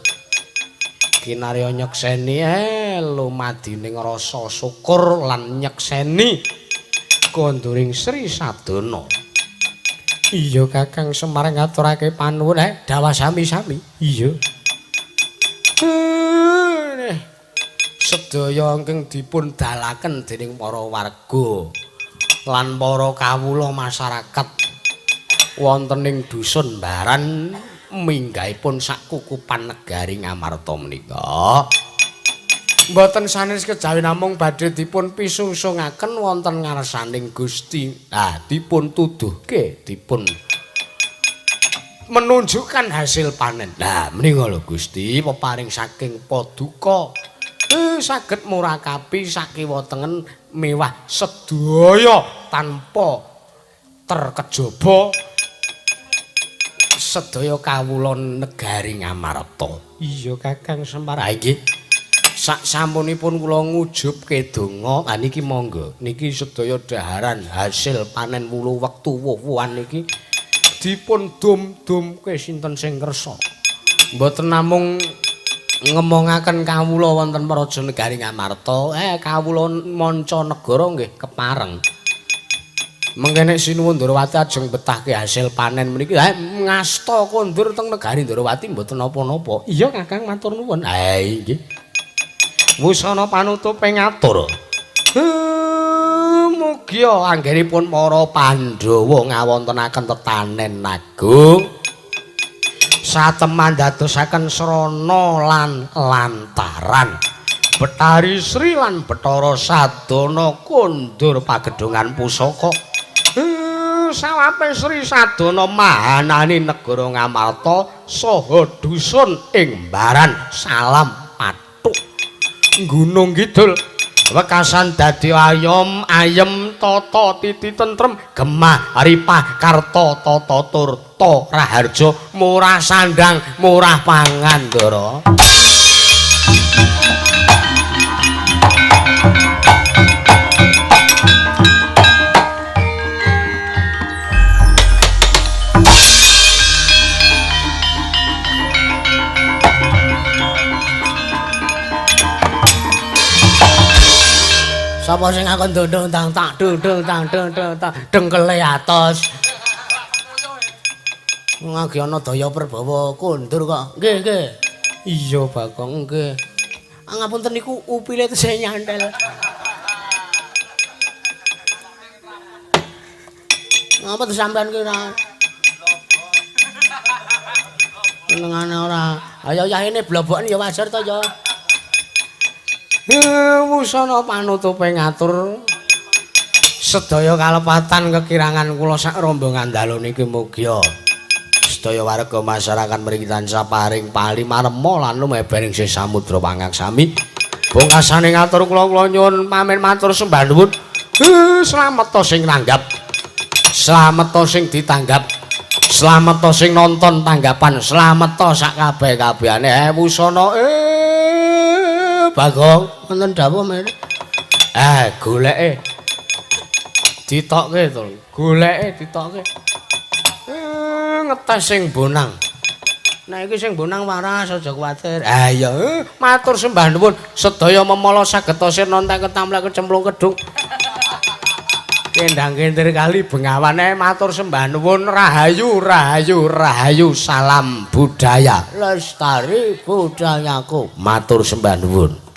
Kinarya nyekseni lumadining rasa syukur lan nyekseni konduring Sri Sadana. Iya Kakang Semar ngaturake panuwun dawah sami-sami. Iya. Sedaya ingkang dipun dalaken dening para warga lan para kawula masyarakat wonten ing dusun Baran minggahipun sakukupan negari Ngamarta menika mboten sanes kejawi namung badhe dipun pisungsungaken wonten ngarsaning Gusti. Lah dipun tuduhke, dipun menunjukkan hasil panen. Lah menika lho Gusti peparing saking paduka saged murakapi sakiwa tengen mewah sedaya tanpa terkejaba sedaya kawula negari Ngamarta. Iya Kakang Semar. Ha nggih. Sak sampunipun kula ngujubke donga, ha niki monggo. Niki sedaya dhaharan hasil panen wulu wektu wuh-wuhan niki dipun dum-dumke sinten sing kersa. Mboten namung ngemongaken kawula wonten praja negari Ngamarta, kawula manca negara nggih kepareng. Mengke nek Sinuwun Ndorowati ajeng betahke hasil panen meniki, ngasta kondur teng negari Ndorowati mboten napa-napa. Iya Kakang matur nuwun. Ha nggih. Wusana panutupe ngatur. Mugia anggenipun para Pandhawa ngawontenaken tetanen agung. Sateman dadosaken srana lan lantaran. Betari Sri lan Bathara Sadana kondur pagedhongan pusaka. Sawape Sri Sadana mahanani negara Ngamarta saha dusun ing Baran salam pathuk. Gunung Kidul wekasan dadi ayom ayem tata titi tentrem gemah ripah karta tata turta raharja murah sandang murah pangan ndara. Sapa sing ngakon ndondong tang tak dondong tang dondong tang dengkele atos. Ngagi ana daya perbawa kondur kok. Nggih, nggih. Iya, Bagong, nggih. Ngapunten niku upile tesih nyantel. Ngapa to sampean ki ora? Senengane ora. Ayo yahene bloboken ya wajar to ya. Wusana panutupe ngatur sedaya kalepatan kekirangan kula sak rombongan dalu niki mugia sedaya warga masyarakat mriki tansah paring palimarema lan lumebering sih samudra pangaksami. Bungkasane ngatur kula nyuwun pamit matur sembah nuwun. Slamet sing nanggap, slamet sing ditanggap, slamet sing nonton tanggapan, slamet sak kabeh-kabehane. Wusana Bagong, wonten dawuh mrene. Goleke. Ditokke to. Goleke ditokke. Ngetes sing bonang. Nek iki sing bonang waras aja kuwatir. Ha iya, matur sembah nuwun. Sedaya memala saged sirna entek ketamplek kecemplung kedung. Kendang kentir kali bengawane matur sembah nuwun. Rahayu, rahayu, rahayu, salam budaya. Lestari budayaku. Matur sembah nuwun.